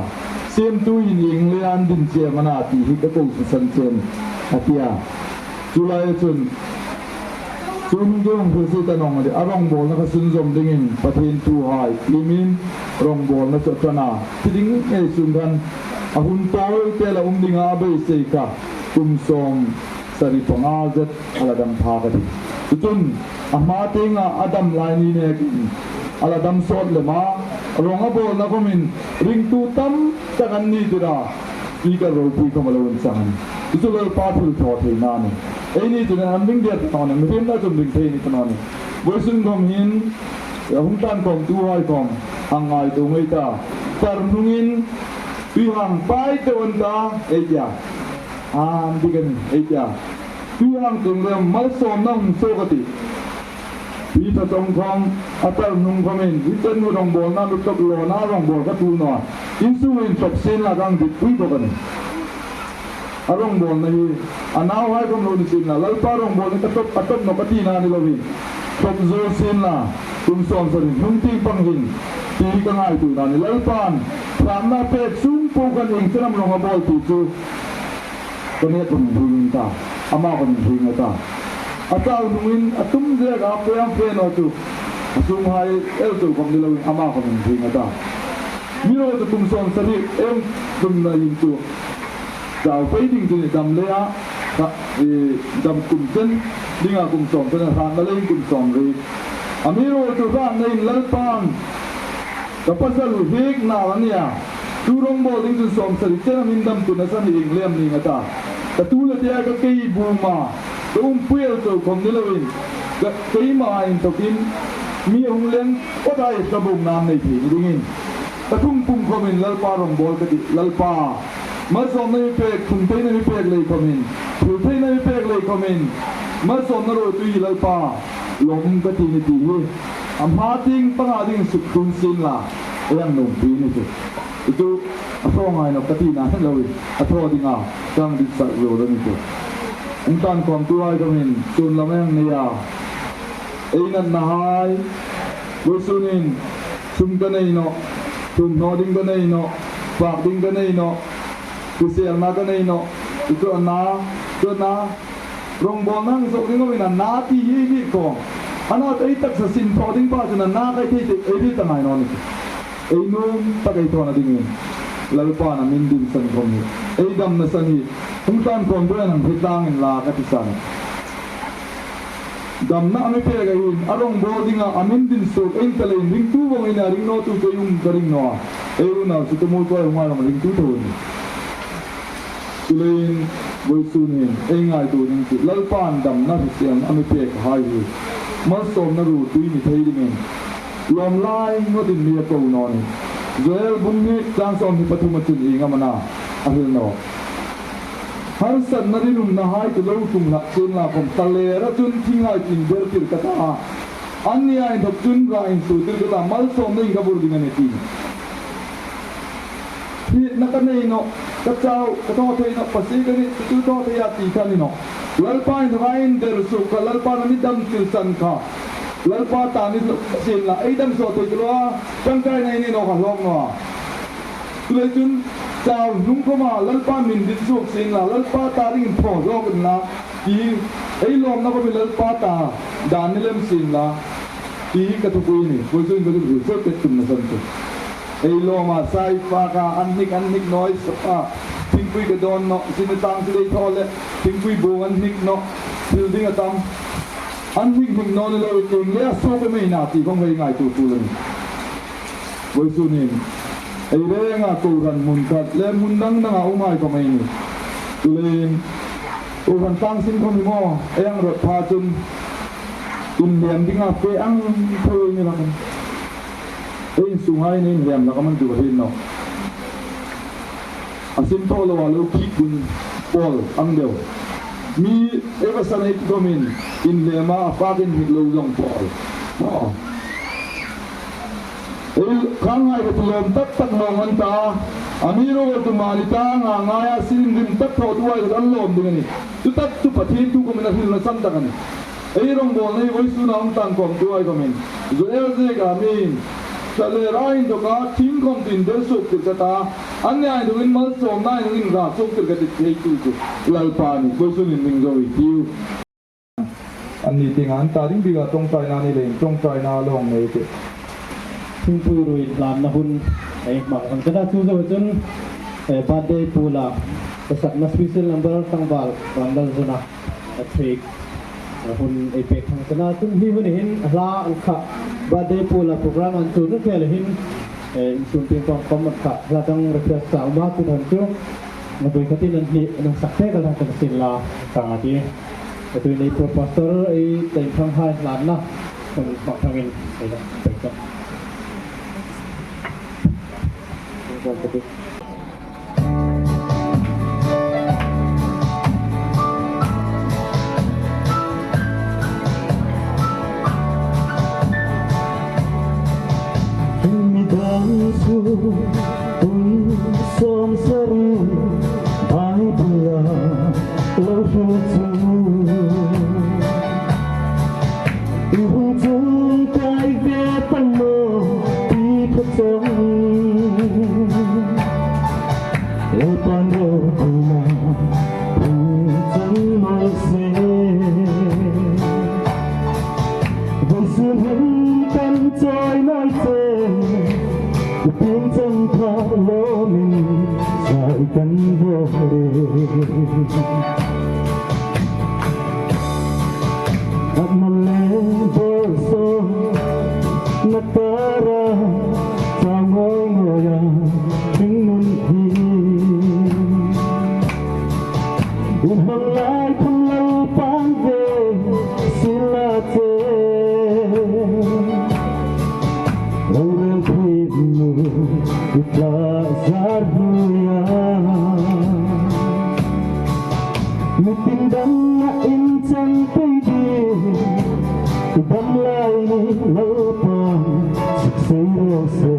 siemtu hin ieng leia an din che am a na ti hi ka ko susan che a nih, a ti a. Chu laia chun chu hung dong hre si ta nawng a nih, a rawngbawlna kha sunzawm dingin Pathien thuhai tiemin rawngbawlna chu a ṭan a. Thi ding ngei sun khan a hun tawite la um dinga a beisei kha kum sawmsari panga zet a la dam phak a tih. Chu chun a hma tienga a dam lai ni nekin a la dam sawt lem a, rawng a bawlna khawmin ringtu tam tak an ni tir a, speaker ropui khawm a lo inchang a nih. Chu chu Lalpa thilthawtheina a nih. Eini chun an ring der ta naw a nih, mihriemna chun ring thei ni ta naw a nih. Vawisun khawm hin a hung tlan khawmtuhai khawm hang ngaituo ngei ta, tar hnungin tui hang pai deu an ta, ei ti a. An dik a nih, ei ti a. Tui hang tung lem malsawmna hung suok a tih. Tui ṭha chawng khawm a tar hnung khawmin, hi chen hi rawngbawlna mi tawp lawna rawngbawl ka tul naw a, insung inṭhawp sienla ka hang dit pui bawk a nih. A rawngbawlna hi a nauhai khom lo ni sienla, Lalpa rawngbawlna ka tawp, a tawp naw ka tina ni loin, tawp zo sienla, kum sawmsari hnung tieng pang hin, ti hi ka ngaituona a nih. Lalpan hratna pek sung po khan ieng chen am rawng a bawl ti chu ka nêk khom hring ta, ama khom hring ta. A chau hnungin a tum zek a, fe am fe naw chu, a sunghai el chau khom ni loin ama khom hring ta. Amiruokchu kum sawmsari ei tumna hin chu chau pei ding chu ni, dam leia, ka, e, dam kum chen dinga kum sawmsari, hratna leiin kum sawmriet. Amiruokchu hratnain Lalpan ka pasal hi hriek nal a nih a, tu rawngbawl ding chun sawmsari chen a min dam tuna san hi ieng lem ning a ta. Ka tu le tea ka kei buma, ka umpui el chau khom ni loin, ka, keima inthokin mi a hung leng phawt a, ka bum nan nei thei ni dingin. Ka thungpum khomin Lalpa rawngbawl ka tih, Lalpa, malsawmna mi pek, thung theina mi pek lei khomin, thil theina mi pek lei khomin, malsawmna ruotui hi Lalpa, lawm ka ti ni ti hi a hma tieng panga ding suk tum sienla, ei hang nuom ti ni chu. Chu a thaw ngai naw ka tina ni loin, a thaw dinga ka hang ditsak zo a ni chu. Hung tlan khawmtuhai khomin, chun lam ei hang nei a, ei natnahai, vawisun hin, sum ka nei nawh, thum hnaw ding ka nei nawh, fak ding ka nei nawh, hriselna ka nei nawh, chu chu a na, chu a na, rawngbawlna hang zawk ding a um a, a na ti hi ei dik khom. A na ei taksa sin thaw ding pa chun a na kha thei thei, ei dik ta ngai naw ni. Ei nuom tak ei thawna dingin Lalpan a min dinsan khom hi, ei damna san hi, hung tlan khawmtuhai hang hre tlangin la ka ti san. Damna a mi pek a hin, a rawngbawl dinga a min din suok ei ni ta leiin ringtu vawng ei ni a, ring nawtu kei um ka ring naw a. Ei unau chu ka mu tuai hung a rawng ringtu tho ni. Chuleiin vawisun hin ei ngaituo ding chu Lalpan damna hrisel a mi pek hai hi malsawmna ruotui ni thei dingin lawm lai ngawtin mi a ko naw ni. Joel bung hni chang sawmhni pathum a chun ieng am a na a hril nawk. Harsatna rinumnahai chu lo tlung hlak sienla khom, ta lera chun thinghai chu indertir ka ta a, anni a inthok chun ra insuotir ka ta, malsawmnain ka bur ding a nih, a ti. Hrietna ka nei nawh, ka chau, ka thaw thei nawh, pasie ka nih, chu chu thaw thei a ti kha ni nawh. Lalpa inthoka inder suok kha, Lalpan a mi damtir san kha, Lalpa ta ni hlak sienla, ei dam suok thei chu lo a, ṭangkai nei ni naw kha hlawk naw a. Chuleiin chun, chau hnung khoma Lalpa min din suok sienla, Lalpa ta dingin thaw zawk unla, ti, ei lawmna khomin Lalpa ta dan ni lem sienla, ti ka thupui a nih. Vawisun ka thupui, fe pet tumna san chu. Ei lawma, sai faka, an hnik, an hnik naw ei sapa, thingpui ka dawn nawh, sin tang si dei thaw le, thingpui bung an hnik nawh, thil ding a tam. An hnik hnik naw ni lo, ieng le a suok em ei na ti khom ei ngaituo tul a nih. Vawisun hin, ei renga kohran hmun khat le hmun dang danga umhai khom ei nih. Chuleiin, kohran tlang sin khom hi maw, ei hang rawt pha chun, inlem dinga fe ang tho ei ni hlak a. Ei insunghai inlem hlak a, man chu ka hriet nawh. A sin thaw loa lo khik ding pawl ang deu. Mi ei va san ei ti khomin, inlema a fakin hnik lo zawng pawl. Aw. Ei khang hai ka ti lawm tak tak naw ngan ta. Amiruokchu mani ta nga ngai a sin rim tak thawtuhai ka an lawm ding a nih. Chu tak chu Pathien thu khomin a hrilna san tak a nih. Ei rawngbawlna hi vawisuna hung tlan khawmtuhai khomin, Joel zieka min, ta lera inthoka thing khom chu inder suoktir ka ta, anni a inthokin malsawmna inthokin ra suoktir ka ti theitu chu Lalpa a nih, vawisun inring zo ei tiu. Anni tienga an ta ding bika ṭawngṭaina ni leiin ṭawngṭaina lawm nei ei tih. Thingpui ruoi hlanna hun ei hmang ang ka ta, chu zo chun, eh, birthday puola ka sakna special number tlangval Ramlal Zona a thei, a hun ei pek thang chena chun hi hun hin hla an kha, birthday puola program an chuon khel hin, eh, inchun tieng pang pang an kha, hla dang request sa um a, chu dan chu, na boi khatin an hni, an sak pek a lang kan sin la, ka ti. A tuhin ei pro pastor, ei tei thang hai hlanna, kan pang thangin, ei la, pek thang. Midang chu kum sawmsari Bible-a Lalpan ropuina hung chang mawl se. Vawisun hin kan chawimawi che, i piengchang pha lawmin zai kan bawk le. Atman le bawrsawn na kara chau ngawi ngawi a hringnun hi, i hmang lai khawm Lalpan ve sien la che. Lo rel phit nu i tla zar hnuoia, mi tin dam a inchang pei ding, i dam lai ni Lalpan suk sei raw se.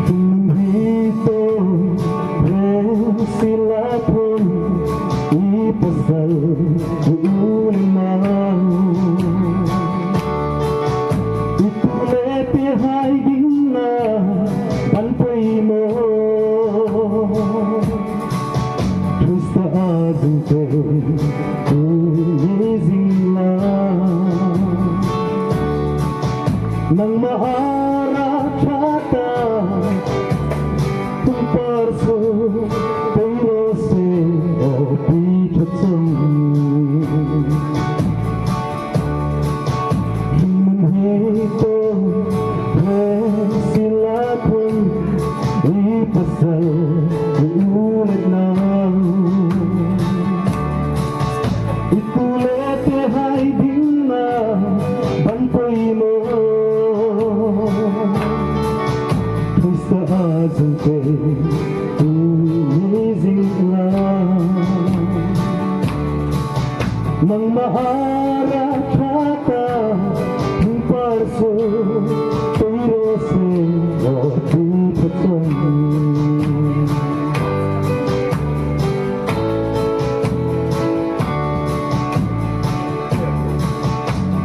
Hringnun hi tawng reng sien la khawm, i pasal, i u le nau, i tu le tehai dingin a ban poimaw. Krista a zuk te, tu ni zing la. Nangma ara ṭha ta, hung par suk pei raw se, aw Pi ṭha chawng. Hringnun hi tawng reng sien la khawm, i pasal, i u le nau, i tu le tehai dingin a ban poimaw. Krista a zuk te, tu ni zing la. Nangma ara ṭha ta, hung par suk pei raw se, aw Pi ṭha chawng.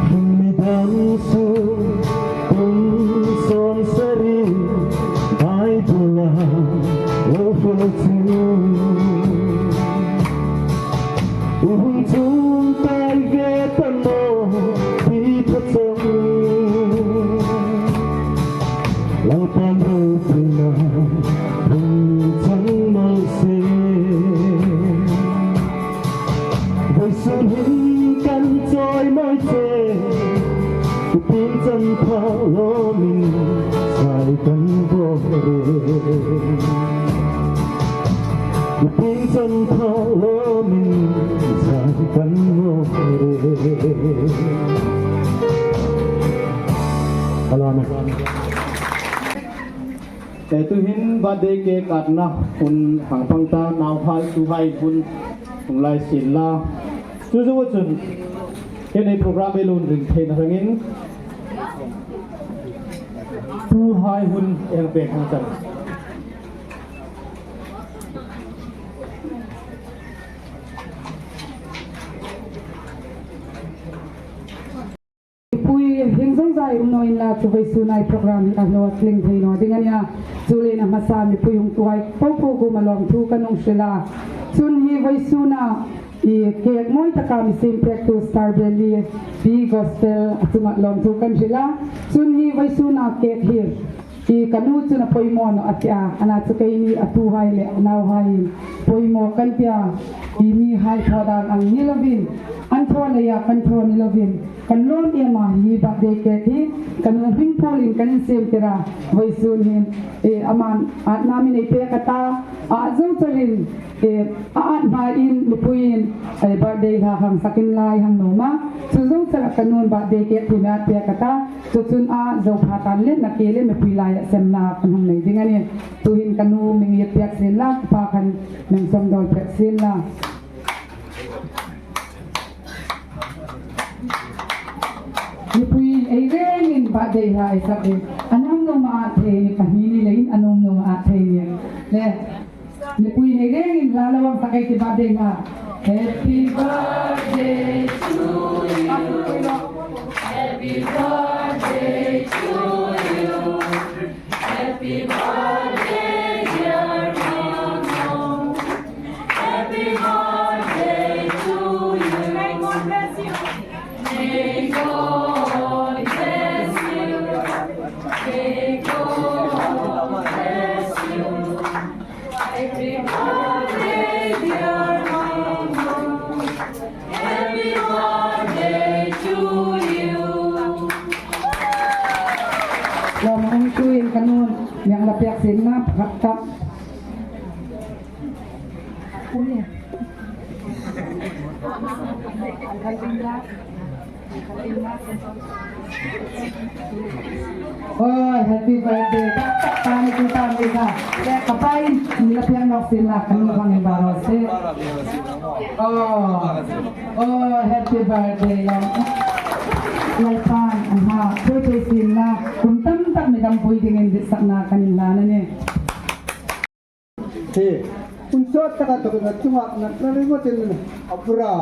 Hring mi dam suk kum sawmsari ai bula lo fel chu, i hung chuong tai ve ta maw, Pi ṭha chawng. Lalpan ropuina hung chang mawl se. Vawisun hin kan chawimawi che, i piengchang pha lawmin zai kan bawk re. I piengchang pha lawmin zai kan bawk re. Alana. E, tuhin birthday cake atna hun hang pang ta, nauhai, tuhai hun hung lai sien la. Chu zo chun, kei nei program ei lo ring theina rangin, tuhai hun ei pek hang tan. Mipui hin zong zai um naw inla, chu vawisuna ei program hi a lo tling thei naw ding a nih a. Chuleiin a hmasa mipui hungtuhai popo kuoma lawmthu kan hung hril a. Chun hi vawisuna i cake mawi taka mi siem pektu Star Valley Pi Gospel a chunga lawmthu kan hril a. Chun hi vawisuna cake hi i ka nu chun a poimaw naw a ti a, ana chu keini a tuhai le a nauhaiin poimaw kan ti a, i mihai thaw dan ang ni lovin, an thaw leia kan thaw ni lovin, kan lawm em a, hi birthday cake hi ka nu hming pulin kan insiem tir a, vawisun hin, e, aman atna mi nei pek a ta, a zo charin, e, a at hmain mipuiin, e, birthday hla hang sak inla hang nuom a, chu zo chara ka nun birthday cake hi mi at pek a ta, chu chun a zo pha tan le na ke le mipui laia semna kan hung nei ding a nih. Tuhin ka nu mi ngiet pek sien la, ka pa khan mi sawm dawl pek sien la. Mipui ei rengin birthday hla ei sak ding. A nuom nuom a at thei ni, pahni ni leiin a nuom nuom a at thei ni. Le, mipui ei rengin hla lo hang sak ei ti birthday hla. Happy birthday to you. Happy birthday to you. Happy birthday Yang la pek sin na pakhat tak. Oh, happy birthday. Tak tak pani tu pani ka. Ka pain ni la piang nok sin la kan bang in baro se. Oh. Oh, happy birthday long. Lai pan, aha, pui pui sin la. Kum tam tak mi dam pui dingin dit sak na kan in la na ni. Hi, hun sawt taka tu na chunga na na ri mo tin na. Apura.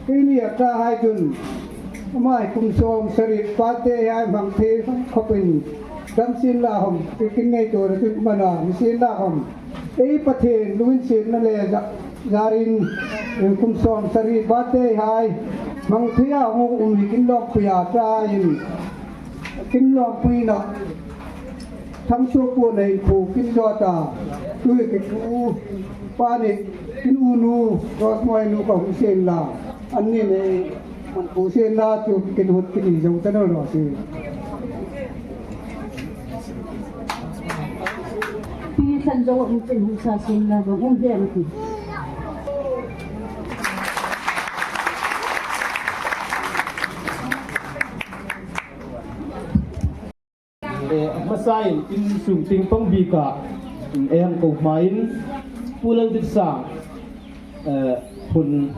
Ini a ta hai tun. Amai kum sawm sari pate hai mang the khopin. Dam sin la hom, ki kin nei to ra tun mana, mi sin la hom. Ei Pathien lunginsietna le za-, zarin, eh, kum sawm sari pate hai. Mang thia ngu um hi kin lawmpui a ta in. Kin lawmpuina. Thang suok po nei pu kin dawt a. Tui ki pu pa ni kin u nu, Rosmoi nu ka hung sien la. An ni nei, man pu sien la chu kin hut kin i zo ta naw lo si. Pi san zo um kin hung sa sien la ba hung hiam ti. Eh, hmasain insung tieng pang bika, mm, ei hang ko hmain, Pu Laldiksang, eh, hun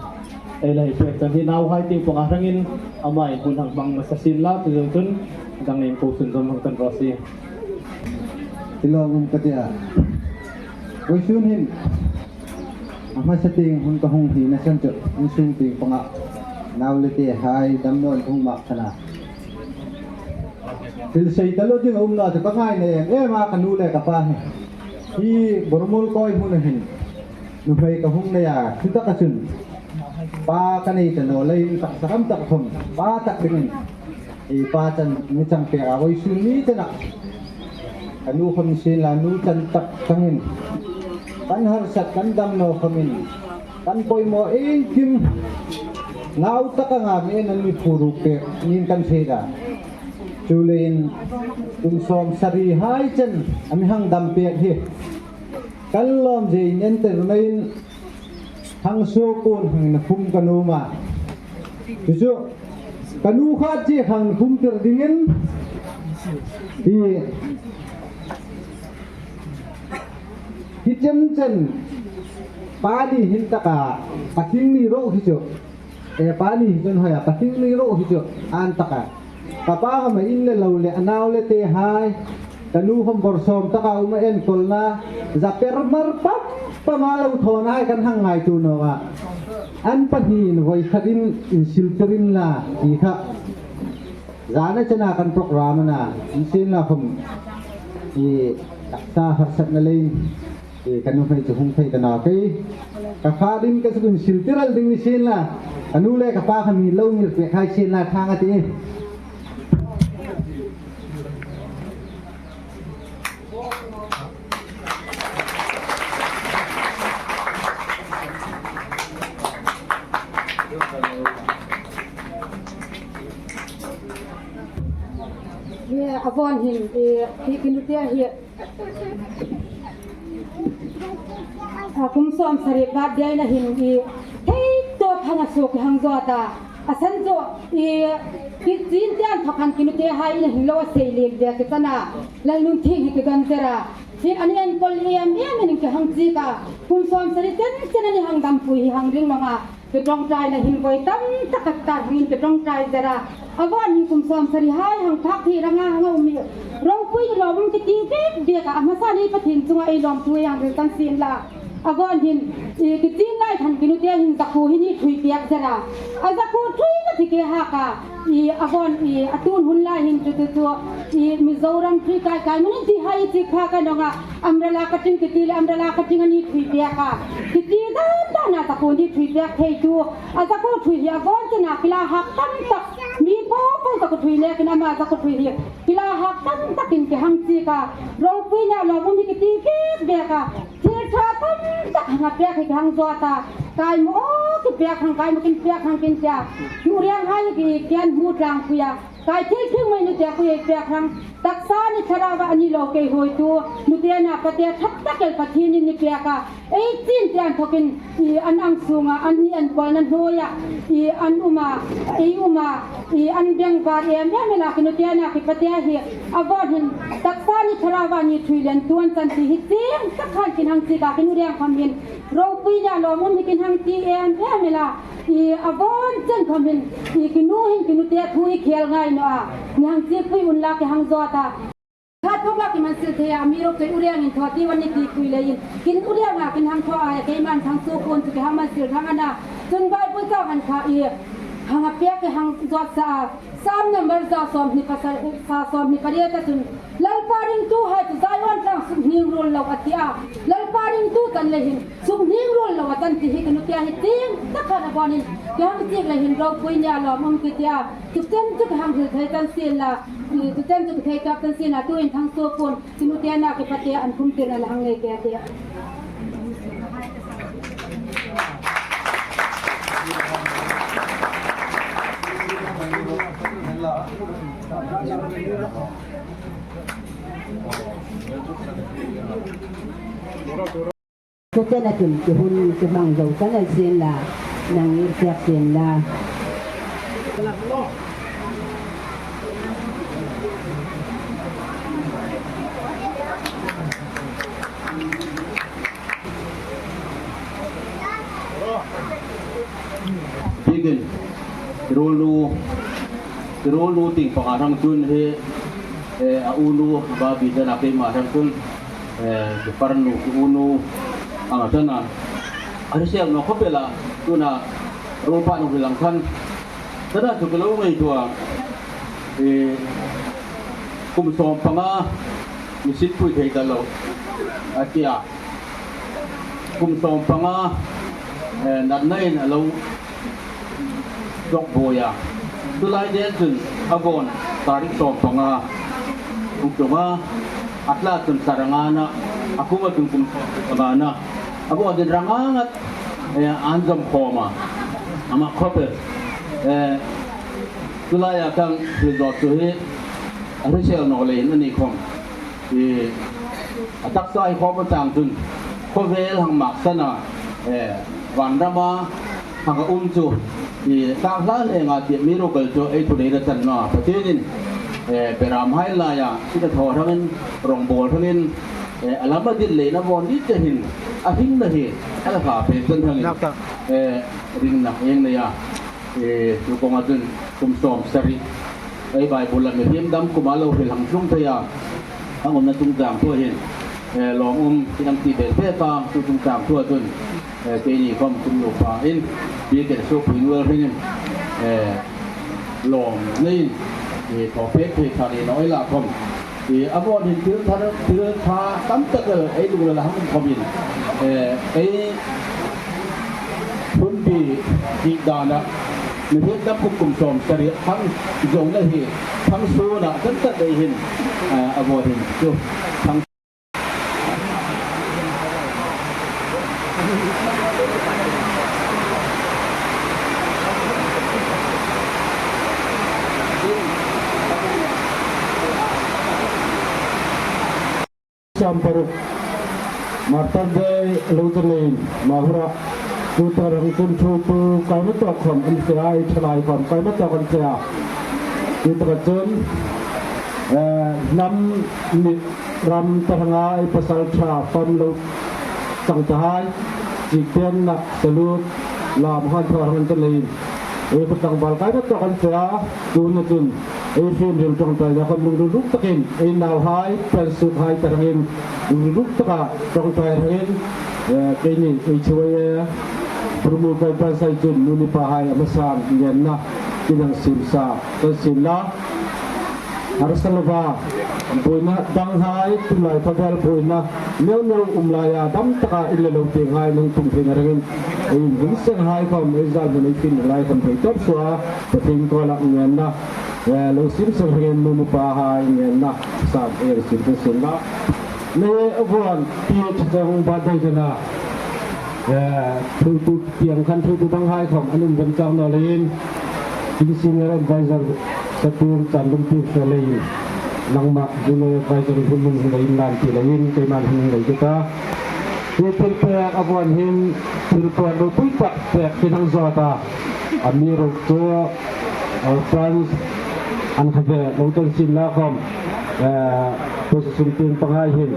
ei la hei pek chang hi nauhai tieng panga hrangin, amain hun hang hmang hmasa sien la, chu zo chun, dang nei ko sun zom hang tan raw se. Tilawm um ka tia. Vawisun hin, a hmasa tieng hun ka hung hni na san chu, insung tieng panga, nau le tehai, damnaw an hung mak thana. Thil sei ta lo ding a um naw chu ka ngai nei em em a ka nu le ka pa hi. Hi Bormual kawi hmuna hin nuhmei ka hung nei a, chu taka chun pa ka nei ta naw leiin taksa kam tak khom pa tak dingin ei pa chan mi chang pek a, vawisun ni chana ka nu khom sien la nu chan tak changin kan harsat kan damnaw khomin kan poimaw iengkim nau tak anga mi en an mi phuruk pek niin kan hriet a. Chuleiin kum sawm sarihai chen a mi hang dam pek hi kan lawm zeiin enter maiin hang suok kuon hang na khum ka nuom a. Chu chu ka nu khat chi hang khum tir dingin hi, hi chen chen pa ni hin taka ka thing ni ro hi chu. E, pa ni hi chun hoi a, ka thing ni ro hi chu, an taka. Ka pa hama in le lo le, a nau le tehai, ka nu hom bawr sawm taka um a enkolna, za per mar pap pam a lo thawnahai kan hang ngaituo naw a. An pahniin voi khatin insil tir inla, ti kha. Zana chena kan program a na, insil na khom. I, taksa harsatna leiin. E, ka nuhmei chu hung thei ta naw kei. Ka kha ding ka sukun sil tiral ding ni sien la. Ka nu le ka pa khan mi lo ngir pek hai sien la thang a ti. Ye, a vawn hin, e, hi ki nu te hi. A kum sawm sari birthday-na hin i thei tawp hang a suok hang zawt a. A san chu i ki chin tian thawk hang ki nu tehai in a hin lo a sei lem ve ki chana. Lalnun thing hi ki don zera. Hi an enkol em em in ki hang chik a. Kum sawm sari chen chen an hang dampui hi hang ring naw a. Ki ṭawngṭaina hin voi tam tak a tar hmangin ki ṭawngṭai zera. A vawn hin kum sawm sarihai hang phak hi ranga hang a um hi. Ropui ni lawmum ki ti bek bek a, a hmasa ni Pathien chunga ei lawmthu ei hang hril kan sien la. A vawn hin, i, ki chin lai khan ki nu te hin zakhu hi ni thui pek zera. A zakhu thui ka ti ke hak a. I, a vawn, i, a tun hun lai hin chu chu chu, i, Mizoram tui kai kai manin ti hai i chi pha ka nonga. Umbrella cutting ki ti le, umbrella cutting a ni thui pek a. Ki ti dan dan a zakhu ni thui pek thei tu. A zakhu thui hi a vawn chena ki la hak tam tak. Mi po po zakhu thui le ki na ma zakhu thui hi. Ki la hak tam takin ki hang chik a. Ropuina lawmum hi ki ti bek bek a. Thil ṭha tam tak hang a pek hi ki hang zawt a. Kai maw ki pek hang, kai maw kin pek hang kin tia. Ki uriang hai ki kian hmu tlangpui a. Kai thil thil mai nute kha ei pek hrang. Taksa ni thlarau a ni lo kei huoitu. Nute na pate thak tak el Pathienin a mi pek a. Ei chin te inthokin i an ang sunga an ni an kawlna hnuoia i an um a, ei um a, i an bengvar em em a, nute na ki pate hi a vawng hin taksa ni thlarau a ni thui len tuon chan ti hi chieng tak khan kin hang chik a, kin u reng khawm hin ropui le lawmum hi kin hang ti em em a. I a vawng chen khawm hin i ki nu hin ki nute thu i khel ngai naw a. Ni hang chikpui unla ki hang zawt a. Khat thawk la ki man sil thei a, amiruokchu u rengin thaw ti wan ni ti pui leiin. Kin u renga kin hang thaw a, keiman thang suok kuon chu ki hang man sil thang a na. Chun Bible chang khan kha i hang a pek ki hang zawt sa a. Psalm number za sawmhni pasari, za sawmhni pariet a chun, Lalpa ringtuhai chu Zion tlanga sukning ruol lo a ti a. Lalpa ringtu chan le hin sukning ruol lo a chan ti hi ka nu tia hi chieng tak khan a vawng hin ki hang chik le hin ropui nia lawmum ki tia. Chu chen chu ka hang hril thei chan sien la, chu chen chu ka thei tak chan sien la, tuhin thang suok kuon, chu nu tia na ki pate an khum tir a la hang nei ke tia. Chu chen a chun ki hun ki hmang zo kan el sien la, nang ir siak sien la. Biekin, ruolnu, ruolnu ting panga hrang chun hi, eh, a unu, Babi chana keima hrang chun, eh, ki parnu, ki unu, anga chana. A hrisel naw khawp el a, tuna ruolpa nu hi lang khan. Chana chu ka lo ngaituo a, eh, kum sawm panga, mi sitpui thei ta lo, a tia. Kum sawm panga, eh, natnain a lo dawk buoi a. Tulai den chun a vawng tarik sawm panga hung tlung a, a tla chun sarangana, a kum a chun kum sawm pangana. A vawng din ranga ngat, eh, an zom khawm a. Ama khawp el. Eh, tulaia kan hril zawt chu hi, a hrisel naw leiin a ni khawm. I, a taksa hi khawm a chang chun, khawvel hang mak sana, eh, vanrama hang a um chu, i, tak hla lenga ti mi ruok el chu ei thuneina chan naw a. Pathienin, eh, beramhai laia, sina thaw hrangin, rawngbawl hrangin, eh, a lam a dit leina vawng dit te hin, a hringna hi, a la hla pek chan hrangin, eh, ringna eng nei a. Eh, chu kawnga chun kum sawmsari. Ei Bible-a mihriem dam kuma lo hril hang tlung thei a. Hang umna chungchang thua hin, eh, lawmum kin hang ti bel bek a, chu chungchang thua chun, eh, keini khawm kum nupa in, Biekin Suokpui Nual hringin, eh, lawm neiin, eh, thaw pek thei ṭha ni naw ei la khawm. I, a vawng hin thil ṭha, thil ṭha tam tak el ei lungrila hang um khawmin, eh, ei hun bi dik dana, mihriem dam kum sawmsari hang zona hi, thang suna kan tat ei hin, eh, a vawng hin chu, thang Sawm paruk, Martyrs' Day lo tlung leiin, Mahur-a, chu ṭha hrang chun thuoitu kai hma tawk khawm an fe a, ei thalai khawm kai hma tawk an fe a. Chu taka chun, eh, hnam ni ram ta hranga ei pasalṭha fam lo chang tahai, chikdenna, salute, lam han thaw hrang an tlung leiin, ei khawm tlangval kai hma tawk an fe a, tuna chun, ei fiemril ṭawngṭaina khawm lungril ruk takin, ei nauhai, pal sukhai ta hrangin, lungril ruk taka ṭawngṭai hrangin, eh, keini ei chuoi e, Promo kai pansai chun, nu le pahai a hmasan ngenna, kin hang siem sa, kan siem la. Harsa lova, buoina danghai, tulai khawvel buoina, neu neu um laia, dam taka in le lo tienghai, nang tum theina hrangin, ei hun senhai khawm, ei zal hmun ei fin lai khawm thei tawp suoa, Pathien kuoma ngenna, eh, lo siem seng hrangin nu le pahai ngenna, san ei siem kan siem la. Nei a vawng, ti chang ba dai kana, eh, thuoitu tieng khan thuoitu danghai khawm, an um vawng chang naw leiin, Senior Advisor, Tun chan lum ti se leiin nangma Junior Advisor hun hun hung leiin nan ti leiin keiman hun hung lei ta. Hi thil pek a vuan hin thil pek ropui tak pek hi hang zawt a. Amiruokchu, eh, Franz an kha ve lo tan sin la khom, eh, position tieng pangai hin,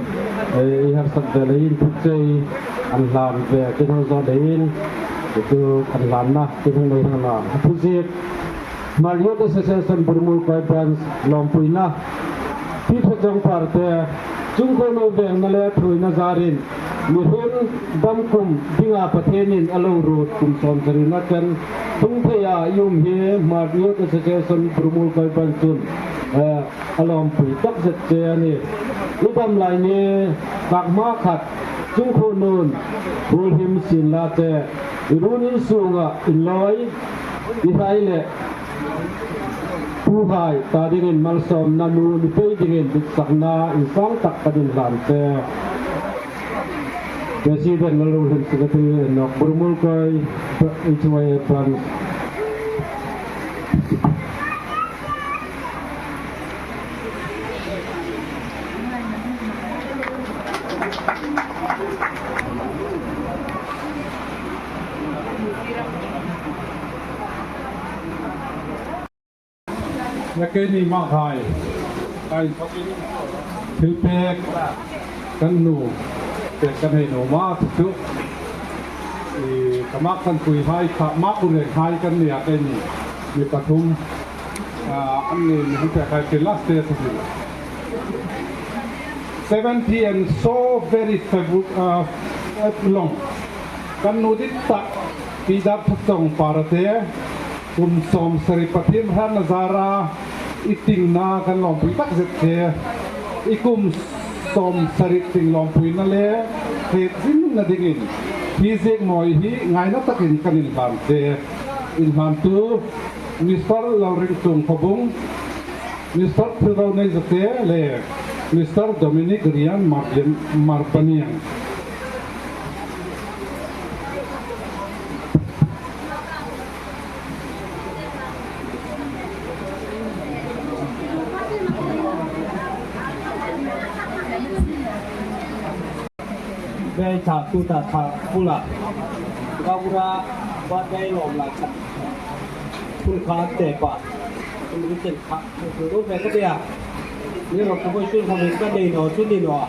eh, i harsak ve leiin thu chei an hlan ve ki hang zawt leiin, tu an hlanna ki hang nei hang na. Thu ziek Hmar Youth Association Burmul Koi Branch lawmpuina. Pi Tha Chawngpar te, Chungkhunu vengna le thuoina zarin, mihriem dam kum dinga Pathienin a lo ruot kum sawmsarina chen tlung theia i um hi Hmar Youth Association Burmul Koi Branch chun, eh, a lawmpui takzet che a nih. I dam lai ni tak hma khat Chungkhunun hul him sin la che, i runin sunga inlawi, i hai le tuhai ta dingin malsawmna nun i pei dingin ditsakna insang tak kan inhlan che. President Lalung Hlim Secretary Nok Burmul Koi, H Y A Branch. Nge keini ma hai, hai thil pek kan nu, pek kan hei nu ma chu. I, ka mak kan pui hai, ka mak kun hai kan nia keini, mi pathum. Ah, an ni mi hung pek hai ke last day chu. Seventy and so very favorable, uh, long. Kan nu dit tak, Pi Dar Tha Chawngpar te, kum sawmsari Pathien hranna zara, i tingna kan lawmpui takzet che. I kum sawmsari ting lawmpuina le, hriet zinna dingin, hi ziek mawi hi ngaina takin kan inhlan che. Inhlantu, Mister Lalringchung Khawbung, Mister Thilronei Zate le Mister Dominic Rian Marlian Marbaniang. Bei cha tu ta tha pula. Gaura ba dai lom la cha. Kun kha te pa. Kun ri chen kha. Kun ru ve ka dia. Ni ro ko sun kha ve ka dei no chu ni no.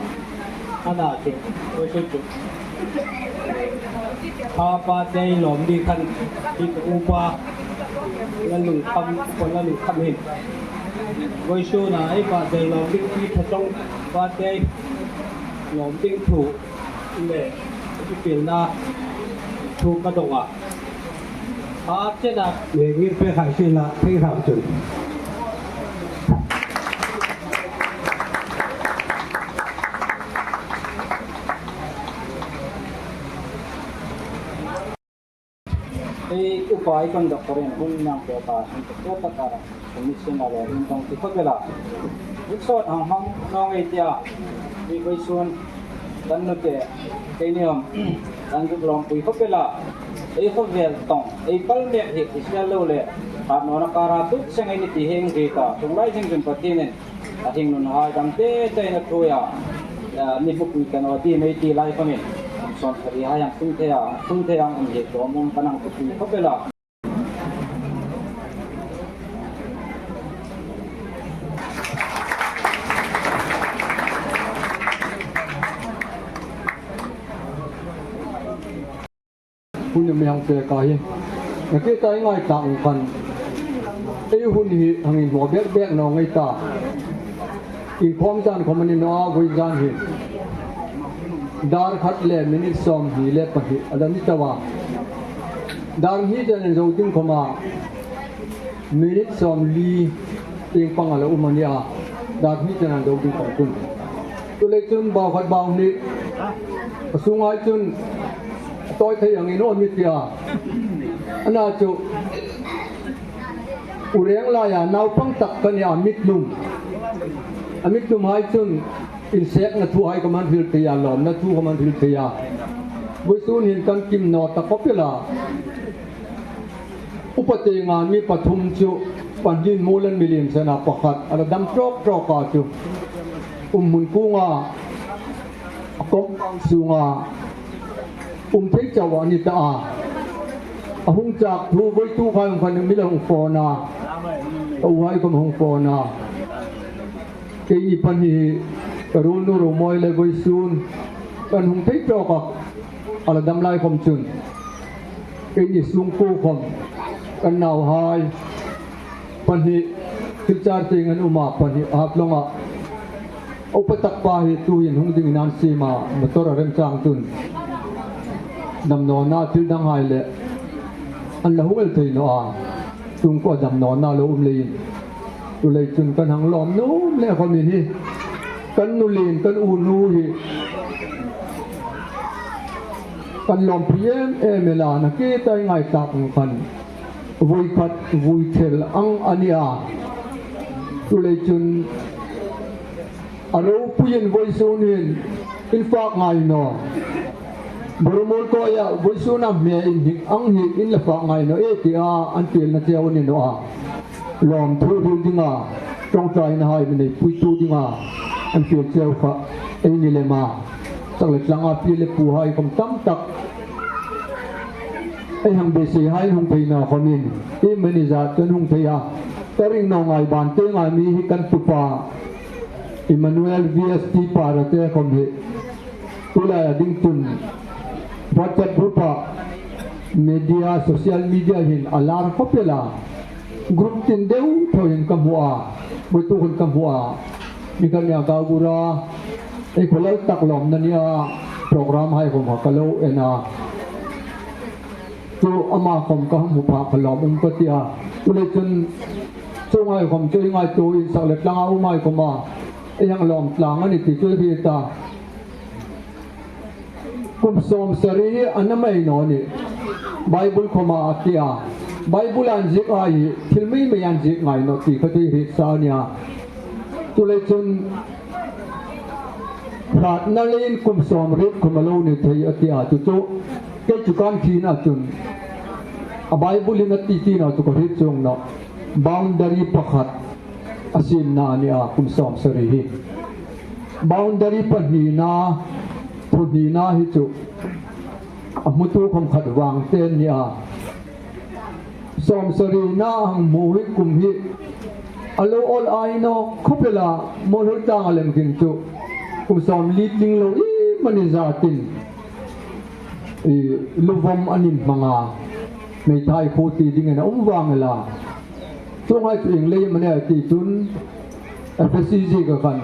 Ana chu. Ko sun chu. Kha ba dai lom ni khan. Ki u pa. La lung kham, ko la lung kham hin. Ko sun a ai ba dai lom ni ki tha chong ba dai lom ding thu. Le, i pilna thu ka dong a. A chena. Le ngir pe khai si la, thei ram chun. Ei upa i kan doctor in hun nang pe ta, hun pe ta ka, commission a lo in tong ti khop el a. Uk sawt hang hang nong ei tia, ei vawisun kan nu te, keini am, kan zuk lawmpui khop el a. Ei khawvel tong, ei pal mek hi, i sial lo le, khat nawna kara tut seng ei ni ti hi hang ri ta, tung lai zing zing Pathienin, a hringnunhai dam te te in a thuoi a, a, mi hmupui ta naw ti mei ti lai khawmin, sawmsarihai hang tlung thei a, hang tlung thei a, hang um hi tlawm um kan hang thupui khop el a. Hun mi hang pek a hi. Nge ke tai ngai ta ung kan. Ei hun hi hang inhnaw bek bek naw ngai ta. Inkhawm zan khawm a ni naw a, vawi zan hi. Dar khat le minute sawmhni le pahni a la ni ta a. Dar hni chen an zo ding khawm a. Minute sawmli tieng pang a la um a nih a, dar hni chen an zo ding pang chun. Chuleiin chun bau khat bau hni a sunghai chun a tawi thei angin a um i ti a. Ana chu u reng laia naupang tak ka nih a, mi tlum. A mi tlumhai chun insekna thuhai khawm an hril thei a, lawmna thu khawm an hril thei a. Vawisun hin kan kim naw ta khop el a. Upa tienga mi pathum chu Panhni Muolen Miliemsen a pakhat, a la dam trawk trawk a chu. Um hmun kunga, a compound sunga, um thei chau a ni ta a. A hung chak thu, voituk hai khom khan mi la hung phone a. Ka u hai khom hung phone a. Keini pahni hi ka ruolnu Romawi le vawisun kan hung thei trawk a, a la dam lai khom chun. Keini sungkuo khom kan nauhai pahni, Silchar tieng an um a, pahni Haflong a. Upa tak pa hi tuhin hung dingin an siem a, motor a remchang chun damnawna thil dang hai le an la hung el thei naw a. Sungkuoa damnawna lo um leiin. Chuleiin chun kan hang lawm nuom le khomin hi. Kan nu lien, kan u nu hi. Kan lawmpui em em el a, nakie takin ngai tak ang khan. Vui khat, vui thel ang a ni a. Chuleiin chun a ropuiin vawisun hin in fak ngai naw. Boromul ko ya vawisun a hme in hnik ang hi in la fak ngai naw e tia an telna cheu a ni naw a. Lawmthu hril dinga, ṭawngṭaina hai mi neipuitu dinga an fiel cheu kha ei ni lem a. Sak le tlanga pi le pu hai khom tam tak ei hang beisei hai hung thei naw khomin, iemani zat kan hung thei a. Ka ring naw ngai ban te ngai mi hi kan tupa Emmanuel V S T Para te khom hi. Tulai a ding chun WhatsApp group a, media, social media hin a lar khop el a. Group tin deu tho hin ka hmu a, voituk hin ka hmu a. Mi kan nia ka gura, ei khawlal tak lawmna nia program hai khom ka lo en a. Chu ama khom ka hmu pha ka lawm um ka ti a. Chuleiin chun chuong hai khom chu ei ngaituo in sak le tlanga um hai khoma ei hang lawm tlang a ni ti chu ei hriet a. Kum sawmsari hi a na mei naw ni. Bible khoma a ti a. Bible an ziek a hi thil mei mei an ziek ngai naw ti kha chu ei hriet sa a nia. Chuleiin chun hratna leiin kum sawmriet khom a lo ni thei a ti a chu chu. Kei chu kan thina chun a Bible-in a ti ti naw chu ka hriet chuong naw. Boundary pakhat a siemna a ni a kum sawmsari hi. Boundary pahnina, thuhnina hi chu a hmutu khom khat vang te an ni a. Sawmsarina a hang hmu hi kum hi a lo awl ai naw khop el a, Muolhoi tlanga lem khin chu kum sawmli tling lo iemani zatin i, luvawm an inhmang a, meithai khuo ti dingin a um vang el a. Chuong hai chu ieng lei am a nih ti chun, F S C ziek a khan,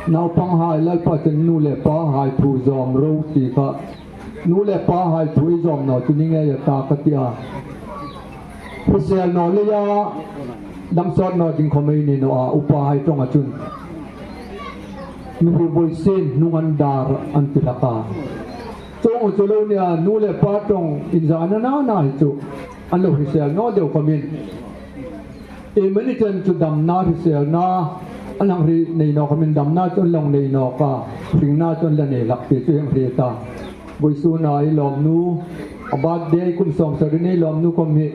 naupang hai Lalpa chen nu le pa hai thu zawm ro ti kha, nu le pa hai thu ei zawm naw chu ni ngei a ta ka ti a. Hrisel naw leia dam sawt naw ding khom ei ni naw a, upa hai ṭawnga chun. Mi hi voi sien hnung an dar an ti hlak a. Chuong chu lo nia, nu le pa ṭawng inzana na na hi chu an lo hrisel naw deu khomin. Iemani chen chu damna hriselna an hang hriet nei naw khomin, damna chu an lo nei nawk a, hringna chu an la nei hlak ti chu ei hang hriet a. Vawisuna ei lawmnu, a birthday kum sawmsari ni ei lawmnu khom hi,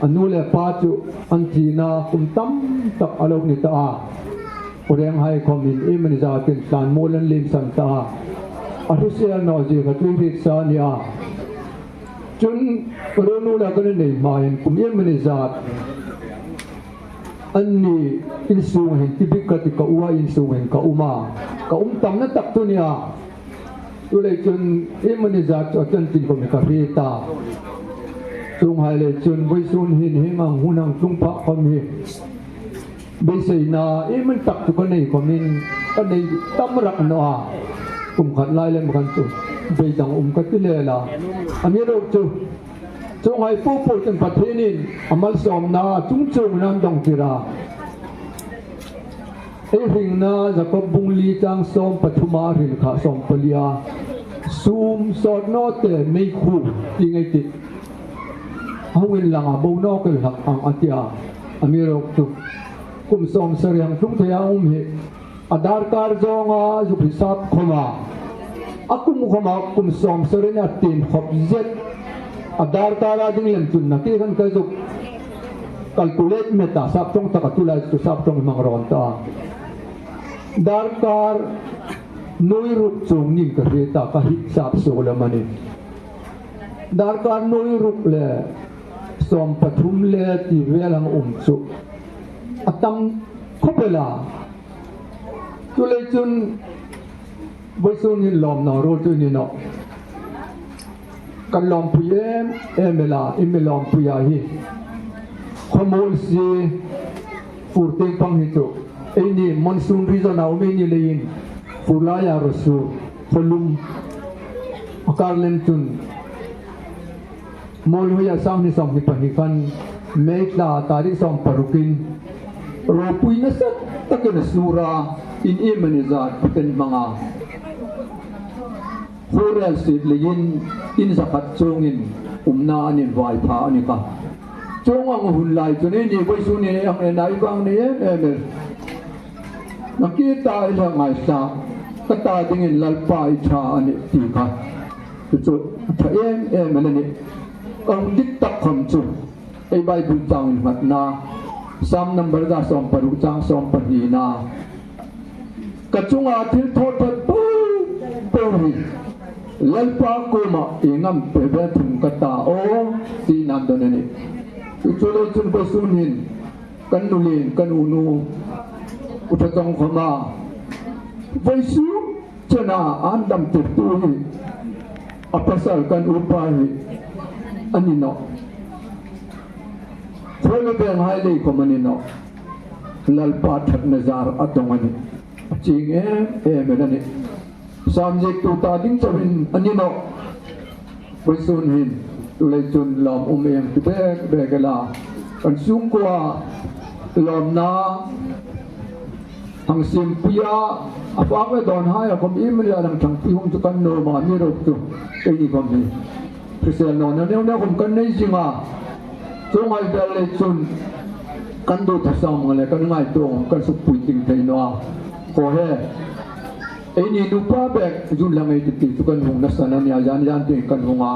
a nu le pa chu an thina kum tam tak a lo ni ta a. Khawreng hai khomin iemani zatin tlan muol an liem san ta a. A hrisel naw zie kha chu ei hriet sa a ni a. Chun, ruolnu le ka nuhmei hmain kum iemani zat anni insung hin ti bik ka ti, ka ua insung hin ka um a. Ka um tamna tak chu nia. Chuleiin chun iemani zat chu a ṭan tin khom ka hriet a. Chuong hai lei chun vawisun hin hieng ang hun hang tlung pha khom hi beiseina iemani tak chu ka nei khomin, ka nei tam rak naw a. Kum khat lai lem khan chu beidang um ka ti lem a. Amiruokchu chuong hai po po chun Pathienin a malsawmna chung chungin an dawng tir a. Ei hringna Jakob bung li chang sawm pathuma hril kha sawm palia, sum sawt naw te meikhu ti ngei ti. A hung inlang a, bo nawk el hlak ang a ti a. Amiruokchu kum sawmsari hang tlung thei a um hi a darkar zawnga zuk hisap khoma, a kum khoma kum sawmsari ni a tiem khop zet. A darkar a ding lem chun nakie khan ka zuk Calculate met a, sap ṭawng taka tulai chu sap ṭawng hmang rawn ta. Darkar nuoi ruk chuong ning ka hriet a, ka hip sap suok lam a nih. Darkar nuoi ruk le sawm pathum le ti vel hang um chu a tam khawp el a. Chuleiin chun vawisun hin lawmna ruol chu ni naw. Kan lawmpui em em el a, i mi lawmpui a hi. Khawmuol si fur tieng pang hi chu. Eini monsoon region a um eini leiin fur laia raw sur, khawlum a kar lem chun Muolhoia sanghni sawmhni pahni khan May thla tarik sawm parukin ropui nasa takin a sur a, in iemani zat paten hmang a. Fur rel sit leiin in zakhat chuongin umna an invai pha a ni kha. Chuong ang hun lai chu eini vawisun ni ang en a i vang ni em em el. Nakie ta i la ngaithlak, ka ta dingin Lalpa i ṭha a nih ti kha. Chu chu a ṭha em em el a nih. Ang dik tak khom chu ei Bible chang innghatna, Sam number za sawm paruk chang sawm pahnina. Ka chunga thil thaw ṭhat po po hi Lalpa kuoma ieng am pe ve thung ka ta aw, tiin an dawn a nih. Chu chu le chun vawisun hin kan nu lien, kan unu, U Ṭha Chawngkhawma, vawisun chena an dam tirtu hi a pasal kan upa hi a ni nawh. Khawla venghai lei khom a ni nawh. Lalpa ṭhatna zar a dawng a nih. A chieng em em el a nih. Sam ziektu ta ding chauhin a ni nawh. Vawisun hin, chuleiin chun lawm um em ti bek bek el a. Kan sungkuoa lawmna hang simpui a, a fak le dawnhai a khom iemani a dang ṭhangpui hung chu kan nuom a, amiruokchu keini khom hi hrisel nawna neu neu khom kan nei zing a. Chuong ang bel le chun kan duthusam ngei le kan ngaituo kan sukpui ding thei naw a. Khaw he, eini nupa bek zun lang ei ti ti chu kan hung nasa a nih a, zan zan tieng kan hung a.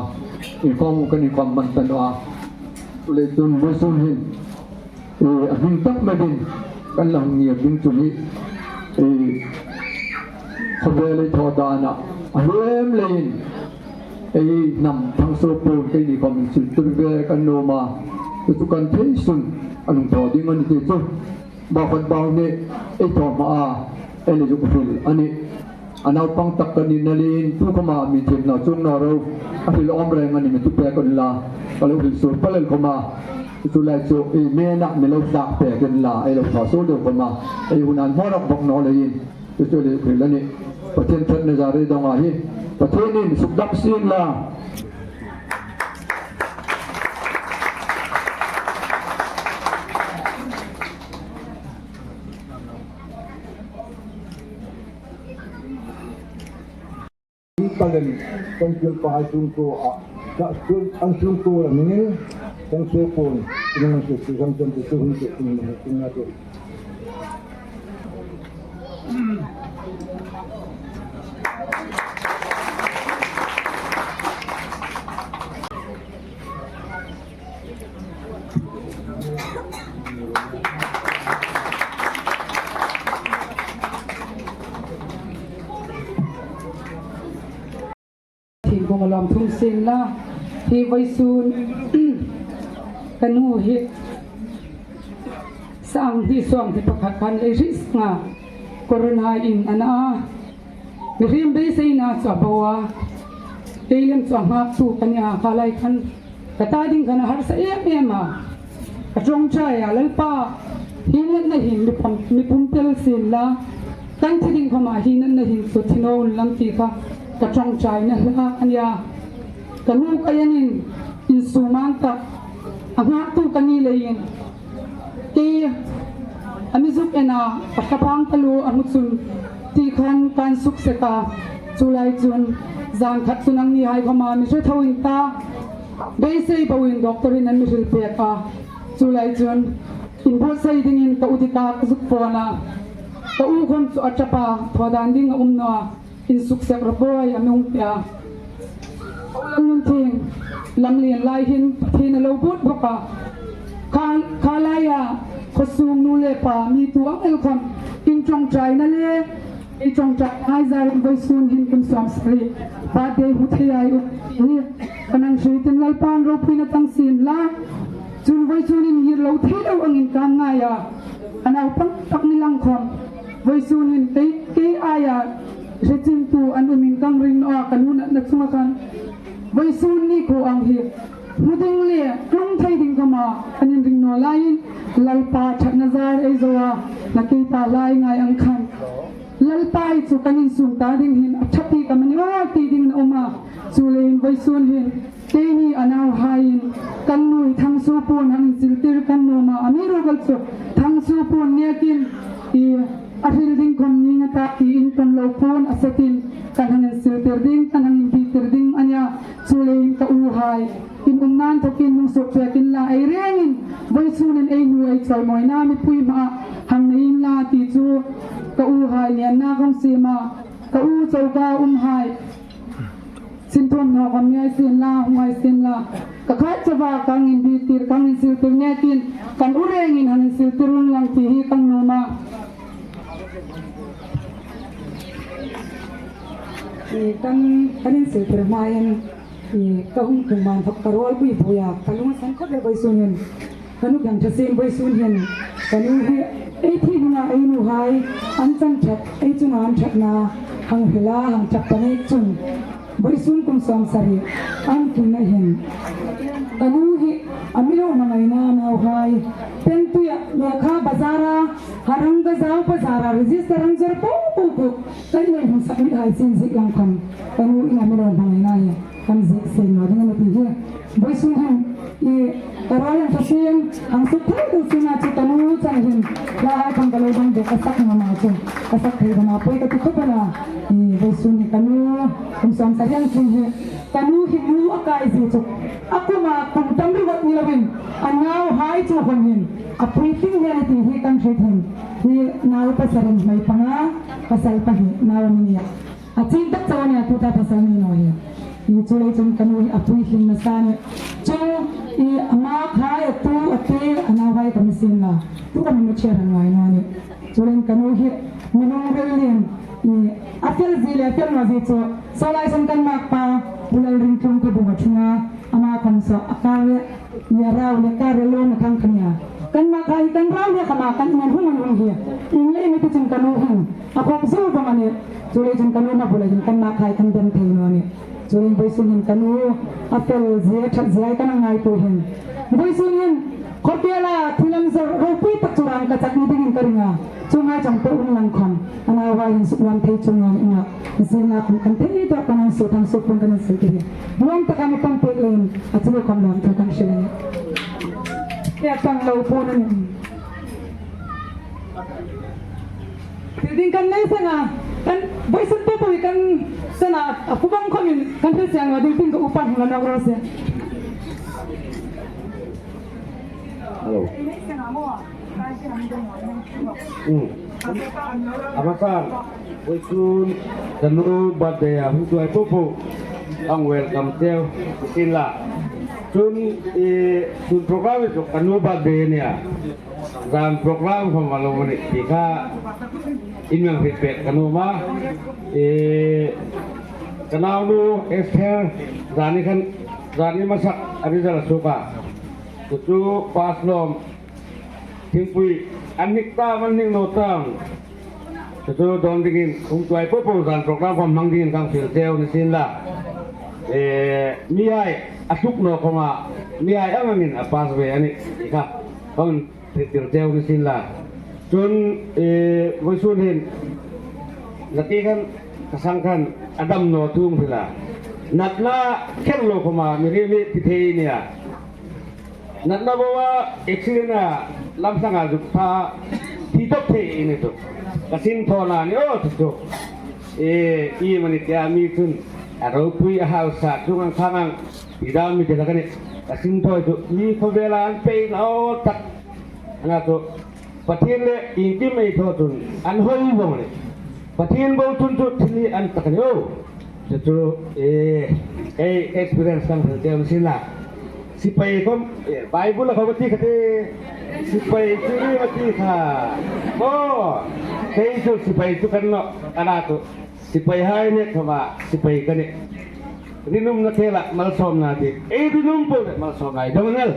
Inkhawm kan inkhawm man ta naw a. Chuleiin chun vawisun hin, eh, a hming tak metin kan la hung ngir ding chu hi, eh, khawvel ei thaw dana a hlim leiin ei hnam thang suok puon keini khom insil tir ve kan nuom a. Chu chu kan thei sun an hung thaw ding a ni ti chu. Bau khat bau ni ei thaw hma a, ei le zuk hril a nih. A naupang tak kan ni leiin tu khoma mi thiem naw chuong naw ro. A hril awm reng a ni mi tu pek unla. Ka lo hril sur pal el khoma. Chu lai chu ei mena mi lo hlak pek unla. Ei lo thaw sur deu khoma. Ei hun an hmaw rak bawk naw leiin. Chu chu le hril a nih. Pathien ṭhatna zar ei dawng a hi. Pathienin sukdam sien la. Palen, kan thil pa ai sungkuo a, ka sung, an sungkuo la minin, kan sungkuo, kan sungkuo, kan sungkuo, kan sungkuo. Thingkung a lawm thung sien la, hi vawisun ka nu hi sanghni sawmhni pakhat khan lei hrisnga corona in a na a. Mihriem beiseina chu a bo a, kei lem chu a nghaktu ka ni a, kha lai khan ka ta ding khan a harsa em em a. Ka ṭawngṭai a, Lalpa, hi natna hin mi pum, mi pum tel sien la, kan thi ding khoma hi natna hin chu thi naw unla ti kha ka ṭawngṭaina hla a ni a. Ka nu ka ien in, insum ang tak a nghaktu ka ni leiin, kei a mi zuk en a, ka thlapang ka lu a hmu chun ti khan kan suk sek a. Chu lai chun zan khat chu nangnihai khoma mi hre tho in ta, beisei boin doctor-in an mi hril pek a. Chu lai chun inbuotsai dingin ka u Dika ka zuk phone a. Ka u khom chu a ṭap a, thaw dan ding a um naw a. Insuk sek rawh boi, a mi hung ti a. Lalnunthing, lamlien lai hin Pathien a lo but bawk a. Kha, kha laia khawsung nu le pa mi tu ang el khawm inṭawngṭaina le, inṭawngṭaina hai zarin vawisun hin kum sawmsari birthday hmu thei a um hi kan hang hril tin Lalpan ropuina tang sien la. Chun vawisun hin ngir lo thei lo angin kan ngai a. A naupang tak ni lang khawm vawisun hin kei, kei aia hre chingtu an umin kan ring naw a, kan natna chunga khan. Vawisun ni kha ang hi hmu ding le tlung thei ding khawma kan inring naw laiin, Lalpa ṭhatna zar ei zo a, nakie pa lai ngai ang khan. Lalpa hi chu kan insum ta ding hin a ṭha bik am a ni aw ti ding a um a. Chuleiin vawisun hin keini a nauhaiin kan nu hi Thangsuo puon hang insiltir kan nuom a, amiruokchu Thangsuo puon nekin i a hril ding khawm ni nga ta tiin kan lo puon a setin kan hang insiltir ding, kan hang inbiktir ding a nih a. Chuleiin ka uhai, in umna inthokin hung sukpek inla, ei rengin vawisun hin ei nu ei chawimawina mipui hmaa hang nei inla ti chu ka uhai ngenna kong siem a, ka u chauka umhai sinthuam naw khawm ni hai sien la, hung hai sien la, ka khat chauva kan inbiktir, kan insiltir nekin kan u rengin hang insiltir ring lang ti hi kan nuom a. I kan, kan insiltir hmain, i ka hung tlung man thok ka rawl bui bui a, ka lung a sang khawp el vawisun hin. Ka nu kan ṭha sien vawisun hin. Ka nu hi ei thi hnunga ei nuhai an chan ṭhat, ei chunga an ṭhatna hang hrila, hang ṭhat pei a ni chun vawisun kum sawmsari an tlungna hin. Ka nu hi a mi lo hmangaina nauhai, Pengtuia lekha bazara, Harangajao bazara register an zar po po po, kan nei hung submit hai sien ziek lang khawm ka nu ina mi lo hmangaina hi kan ziek seng naw ding a nih ti hi. Vawisun hin i ka rawl an ṭha sien, hang suk thei deu sien a chu ka nu chan hin la hai khawm ka lo dang deu, ka sak ngam a chu, ka sak thei deu a poi ka ti khawp a na. I vawisun hi ka nu kum sawmsari an tlung hi, ka nu hi nu a kai zie chu a kuma kum tam ringawt ni loin a nauhai chu khawm hin a puitling hle a nih ti hi kan hriet hin. Hi nau pasalin hmei panga, pasal pahni nau a ni a. A ching tak chau a nih a, tuta pasal ni naw hi. I chuleiin chun ka nu hi a puitling nasa a nih. Chu i ama khai a tu a te a nauhai ka mi sien la, tu ka mi mu chie ran ngai naw a nih. Chuleiin ka nu hi mi lungril lien, i a fel zie le a fel naw zie chu, saw lai san kan makpa Pu Lalringtlung ka bung a ṭhunga, ama khawm saw a kar le, i a rau le kar le lawm a thang kha nia. Kan makpa hi kan rau le khawma kan ieng hung an hung hi. Ieng lei mi ti chun ka nu hin a khawk zo vawng a nih. Chuleiin chun ka nu hma bula hin kan makpa hi kan dem thei naw a nih. Chuleiin vawisun hin ka nu a fel zie, a ṭhat zie kan ngaituo hin. Vawisun hin khawpela thil an zawr ropui tak chu rang ka chak ni dingin ka ring a. Chuong ang chang pei um lang khawm a nauhai hin suknuam thei chuong ang inga. Zingna khawm kan thei tawk kan hang suk, Thangsuo puon kan insiltir hi nuom taka mi pang pek leiin a chu khawm lawmthu kan hril a nih. Ei tang lo puon a nih. Thil ding kan nei seng a, kan vawisun po po hi kan sena, a pu bang khawmin kan hril seng naw ding tin ka upa hung la nawk raw se. Hello. Hmm. A hmasan, vawisun ka nu birthday a hung tuoi po po ang welcome cheu sien la. Chun, eh, chun program hi chu ka nu birthday a nih a. Zan program khawm a lo ni ti kha inhmang hriet pek ka nuom a. E, ka naunu Esther, zani khan, zani hmasa a result a suok a. Chu chu pass lawm, thingpui an hnik ta am an hnik naw ta am, chu chu dawn dingin hung tuoi po po zan program khawm hmang dingin kan fiel cheu ni sien la. E, mihai a hluk naw khawma, mihai ang angin a pass ve a nih ti kha kan hriettir cheu ni sien la. Chun, eh, vawisun hin nakie khan ka sang khan a dam naw thu hung hril a. Natna kher lo khawma mi ri mi thi thei a nih a. Natna boa accident a lam sanga zuk tha thi tawp thei a nih chu. Ka sinthawna a nih aw chu chu. Eh, iemani tia mi chun a ropui a hausa chuong ang khang ang ti dam mi ti hlak a nih. Ka sinthaw chu mi khawvela an pei naw tak a na chu. Pathien le iengkim ei thaw chun an hoi vawng a nih. Pathien bo chun chu thil hi an tak a nih aw. Chu chu, eh, ei experience kan hril cheu ni sien la. Sipai khom, eh, Bible-a khom a ti kha te. Sipai chu ring a ti kha. Aw, kei chu sipai chu ka ni naw, ka na chu. Sipaihai nêk khoma sipai ka nih. Rinumna khela malsawmna ti. Ei rinum po le malsawmna ei dong nel.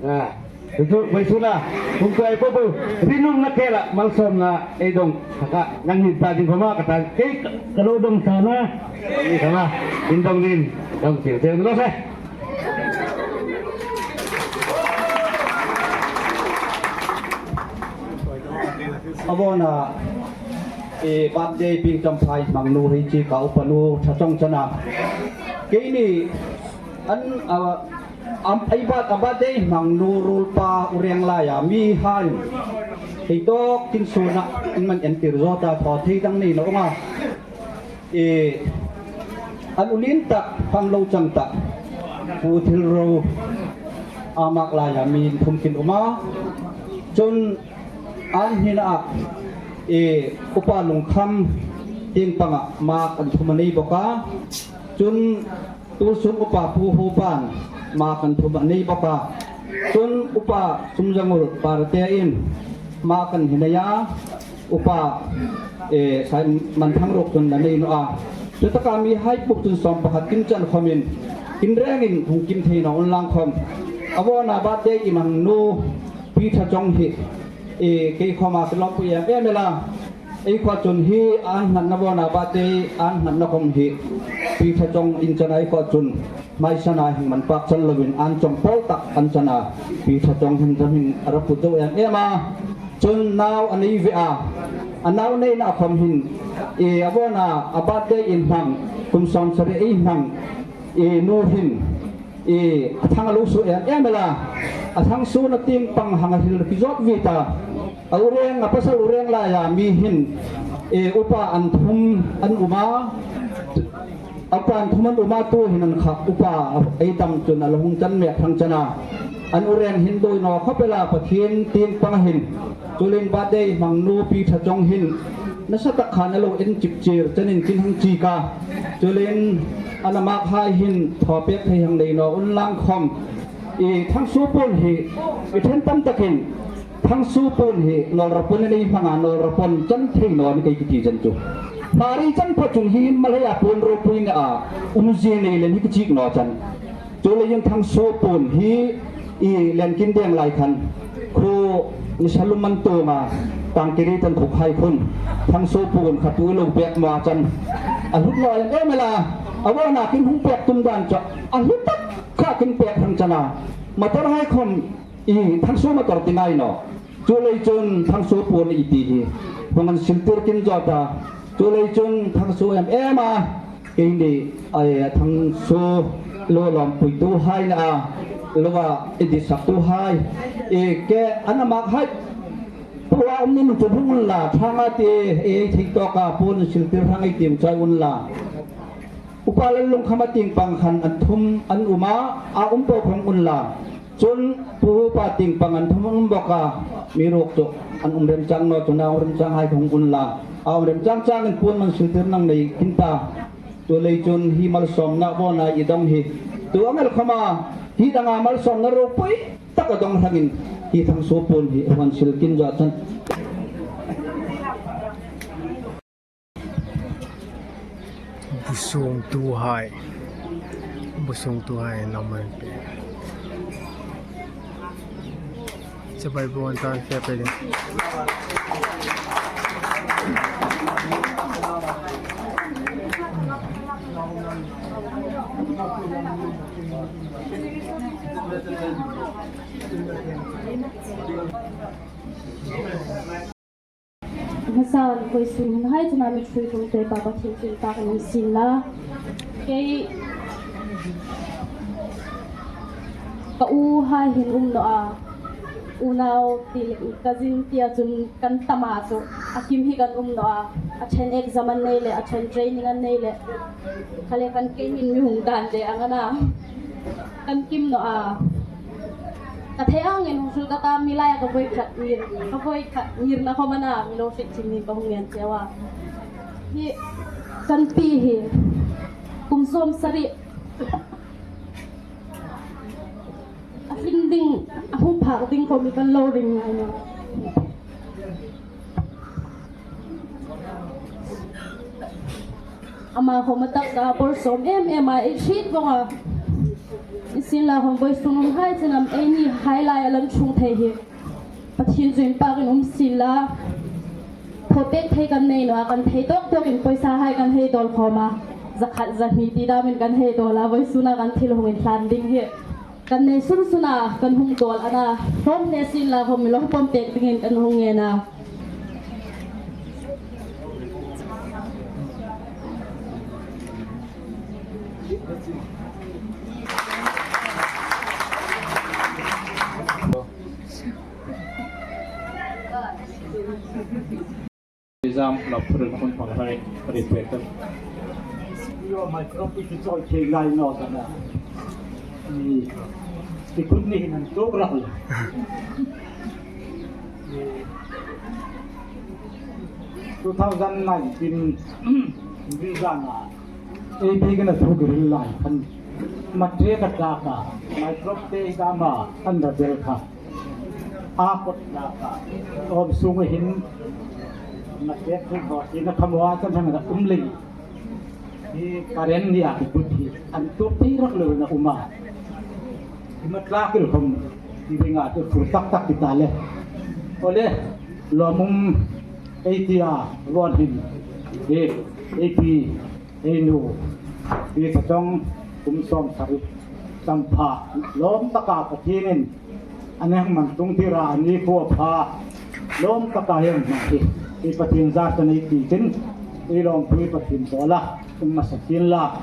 Ah, chu chu, vawisuna. Kum kai po po. Rinumna khela malsawmna ei dong. Kha kha, nang hin ta ding khoma ka ta. Kei ka, ka lo dong ta na. Ni khoma. In dong din. Dong tir tir lo se. A vawna, e, birthday pieng ṭawngṭai hmang nu hei chi ka upa nu ṭha chawng chana. Keini an, a, am, ei bat, a birthday hmang nu ruolpa u reng laia mihai hei tawk tin suna in man entir zo ta thaw thei dang nei naw nga. E, an ulien tak, hang lo chang tak, Pu Thilro, a mak laia mi inthum kin um a. Chun an hina, e, Upa Lungkham tieng panga mak an thum a nei bawk a. Chun Tusun Upa Pu Hupan mak an thum a nei bawk a. Chun Upa Sumzangul Parte in mak an hi nei a. Upa, eh, Simon Thangruk chun a nei naw a. Chutaka mihai puk chun sawm pakhat kim chan khomin, kim rengin hung kim thei naw unlang khom. A vawna birthday i hmang nu Pi Ṭha Chawng hi, eh, kei khoma ka lawmpui em em el a. Ei khuo chun hi an hmanna vawna birthday an hmanna khom hi Pi Ṭha Chawng in chana ei khuo chun hmaisana hin man pak chal lovin an chawng pawl tak an chana Pi Ṭha Chawng hin ram hin a ra put zo em em a. Chun nau a nei ve a. A nau neina khom hin, e, a vawna a birthday in hmang, kum sawmsari ei hmang, e, nu hin, e, a thang a lo suo em em el a. A thang suona tieng pang hang a hril ki zawt vieu ta. A u reng, a pasal u reng laia mi hin, e, upa an thum an um a. Upa an thum an um a, tu hin an kha upa ei tam chun a lo hung chan mek hrang chana. An u reng hin doi naw khop el a, Pathien tieng pang hin. Chuleiin birthday hmang nu Pi Ṭha Chawng hin nasa tak khan a lo en chip chir chanin kin hang chik a. Chuleiin an a mak hai hin thaw pek thei hang nei naw unlang khom. I Thangsuo puon hi, i ṭhen tam takin Thangsuo puon hi nawlrapon a nei hmanga nawlrapon chan thei naw ni kei ki ti chen chu. Hmari chan pha chun hi Malhai-a puon ropui na a um zie nei le ni ki chik naw chan. Chuleiin Thangsuo puon hi i Lenkindeng lai khan khu nisa lum an tuom a, Tangkiri tan khuk hai khun Thangsuo puon kha tu lo pek ma chan. A hlut naw em em el a, a vawna kin hung pek tum dan chu a hlut tak kha kin pek hrang chana. Motor hai khom i Thangsuo motor ti ngai naw. Chuleiin chun Thangsuo puon i ti hi hung an sil tir kin zo ta. Chuleiin chun Thangsuo em em a, keini, ai, Thangsuo lo lawmpuituhai na a, lo va i ditsaktuhai, e, ke an a mak hai. Puoa um nun chu hung unla, ṭhang a ti, e, thei tawka puon sil tir hrang ei tiem chai unla. Upa Lallungkhama tieng pang khan an thum an um a, a um po khom unla. Chun Pu Hupa tieng pang an thum an um bawk a, mi ruk chu an um remchang naw chun a um remchang hai khom unla. A um remchang changin puon man sil tir nang nei kin ta. Chuleiin chun hi malsawmna vawna i dong hi. Tu ang el khoma hi danga malsawmna ropui tak a dong hrangin hi Thangsuo puon hi hung an sil kin zo chan. Busungtuhai. Busungtuhai naman pe. Sabai buwan tan fe pe din. Hmasan vawisun hun hai chena mi ṭhuoi tum te pa Pathien chu inpâkin um sien la. Kei ka u hai hin um naw a. Unau ti le cousin tia chun kan tam a chu. A kim hi kan um naw a. A ṭhen exam an nei le, a ṭhen training an nei le. Kha le kan kei min mi hung dan le ang a na. Kan kim naw a. Ka thei angin hung hril ka ta, mi laia ka voi khat ngir, ka voi khat ngirna khom a na, mi lo hriet chim ni ka hung ngen cheu a. Hi kan pi hi kum sawmsari, Ding, a hung phak ding khom kan lo ring ngai naw. Ama khom a taksa bawr sawm em em a, ei hriet vong a. Nisienlakhom vawisun hun hai chin am eini hai lai a lan ṭhung thei hi Pathien chu inpakin um sien la. Thaw pek thei kan nei naw a, kan thei tawk tawkin pawisa hai kan hei dawl khom a. Za khat za hni ti damin kan hei dawl a, vawisuna kan thil hung inhlan ding hi. Kan nei sun suna kan hung dawl a na, hlawm hne sien la khom mi lo pawm pek dingin kan hung ngen a. Exam lo phur khun pang hai, pari pek. Yo, microphone chu choi thei lai naw ka na. Ni, ti khun ni hin an tuk rak le. Two thousand nineteen, ri zana. Ei bik na thu ka hril lai khan. Matre ka ta ka. Microphone te ka ma an da del kha. A kot la ka. Om sung hin. Matre thu ko ti na kha mo a chan hang da um lei. Hi current ni a ki put hi. An tu pi rak lo na um a. Hi ma tla kil khom. Hi ringa tu fur tak tak ki ta le. Ole. Lawmum. Ei ti a. Lawm hin. Hi. Ei ti. Ei nu, Pi Thatong, kum sawm sari, champha, lawm taka Pathienin, a neng man tung tira ni ko pha, lawm taka hieng hmang hi, ei Pathien zar ka nei ti chin, ei lawmthu ei Pathien tawla, um masa chin la.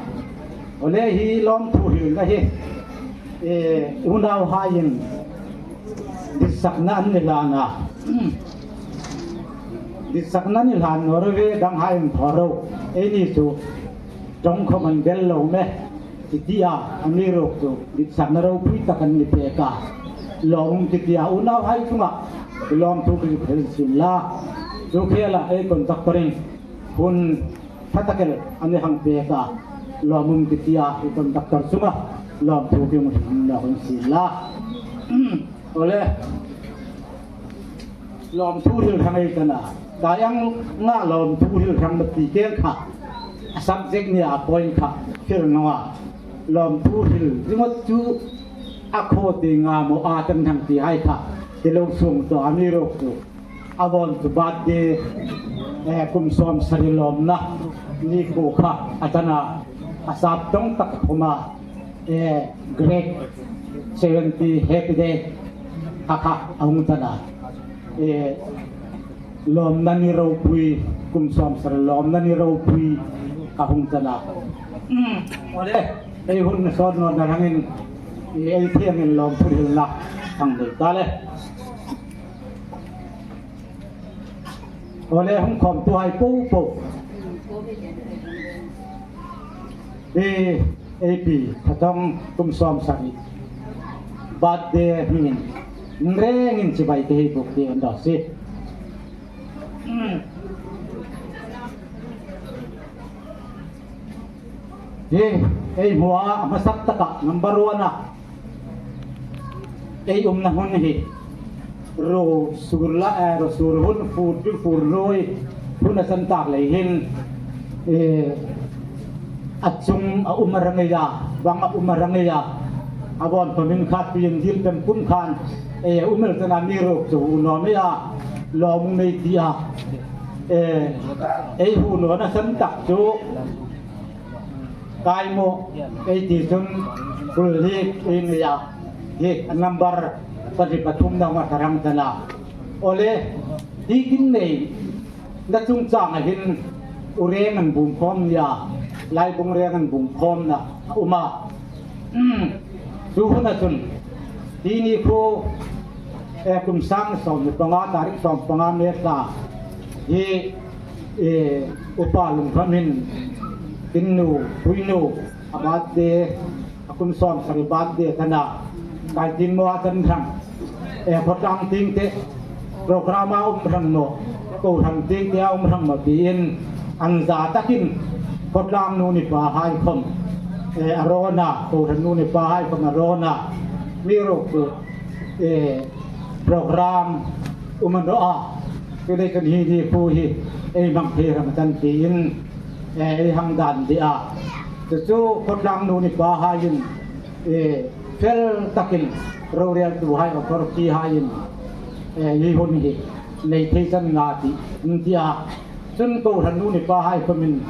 Ole hi lawmthu hrilna hi, e, unau haiin, ditsakna an ni hlan a. Ditsakna ni hlan naw ro ve dang hai an thaw ro. Eini chu ṭawng khom an bel lo me. Ti ti a, amiruokchu ditsakna ropui tak an ni pek a. Lawm ti ti a, unau hai chunga lawmthu ka hril sien la. Chu khela ei conductor-in hun ṭha tak el an hang pek a. Lawmum ti ti a, ei conductor chunga lawmthu ka hril sien la. Ole. Lawmthu hril hrang ei ta na. Ka ieng nga lawmthu hril hrang na ti keng kha. A subject ni a point kha. Hril naw a. Lawmthu hril ringawt chu a khaw ti nga maw a tan hang ti hai kha. Ti lo sung to amiruokchu. A vawn chu birthday, eh, kum sawm sari lawmna ni ko kha a ta na. A sap tawng tak khom a. Eh, grade seventy happy day. Kha kha, a hung ta na. Eh, lawmna ni ropui, kum sawm sari lawmna ni ropui, a hung ta na. Mm, ole, ei hun sawt nawna hrangin, eh, ei thiengin lawmthu hrilna, hang dei ta le. Ole hung khawmtuhai po po. E, A P, Thatong kum sawm sari. Birthday hmingin. Rengin chibai te hei buk te an do si. Hi, ei hmua a hmasa taka number one-a ei umna hmun hi. Ro sur la, eh, ro sur hun fur, fur roi, hun a san tak lei hin, eh, a chung a um a rang ei a, bang a um a rang ei a, a vawn pamin khat pi in dil pem kum khan, eh, um el tan amiruokchu u naw mi a, lawmum ei ti a, eh, ei hu nawna san tak chu, Kaimo, ei ti chun, kul li, ei nei a, hi, a number, pali pathum na ma tarang tana. Ole, hi kin nei, na chungchang a hin, u reng an bung khawm nia, lai bung reng an bung khawm na, a um a. Chu huna chun, hi ni khu, eh, kum sang sawm ni panga, tarik sawm panga May thla, hi, eh, Upa Lungkham hin, tin nu, pui nu, a birthday, a kum sawm sari birthday tana, kai tin mo a tan thang, eh, khawtlang ting te, program a um thang mo, ko thang ting te a um thang mo, tiin, an za takin, khawtlang nu ni pa hai khom, eh, a rawn a, ko thang nu ni pa hai khom a rawn a, mi ro ku, eh, program um a ni naw a. Chu le kan hi ni pu hi ei hmang thei ram tan tiin, eh, ei hang dan di a. Chu chu khawtlang nu ni pahaiin, eh, fel takin roreltuhai, authority haiin, eh, hi hun hi nei thei chan nga ti an ti a. Chun kohran nu ni pahai khomin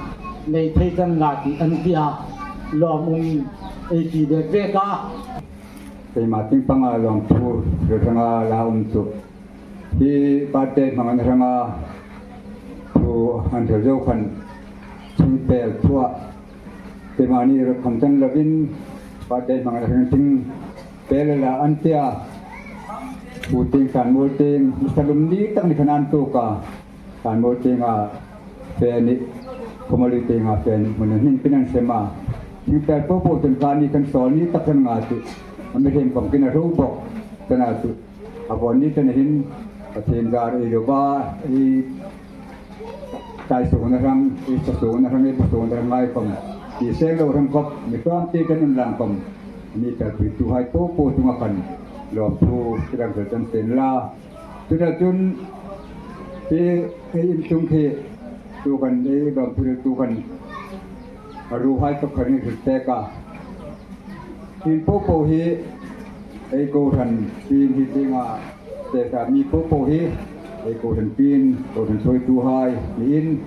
nei thei chan nga ti an ti a. Lawm um ei ti vek vek a. Keima tieng panga lawmthu hril hranga la um chu, hi birthday hmang an hranga thu an hril zo khan, thingpel thua keimani rak kham tan lovin, birthday hmang an hrang thingpel la an tia. Pu tieng, Tlanmual tieng, Mister Lum ni tak ni khan an tuok a. Tlanmual tienga fe ni, Khawmali tienga fe ni, hmun hmin pin an sem a. Thingpel po po chun kha ni kan sawl ni tak chan nga ti. A mi hrem pawm kin a ro bawk chana chu. A vawn ni chana hin, Pathien zar ei lo ba, ei tai sung na hrang, ei sa sung na hrang, ei bu sung na hrang ngai pawm. Ti seng lo hrang khawp, mi ṭawm ti kan inlang pawm. Mi ṭalpuituhai po po chunga khan lawmthu kan hril chan sien la. Chutaka chun, hi, hi in chung khi, tu khan, hi lawmthu hril tu khan, a ruhai tak khan in hril pek a. Tin po po hi, ei kohran tin hi tienga, te sa mi po po hi, ei kohran tin, kohran thuoituhai niin,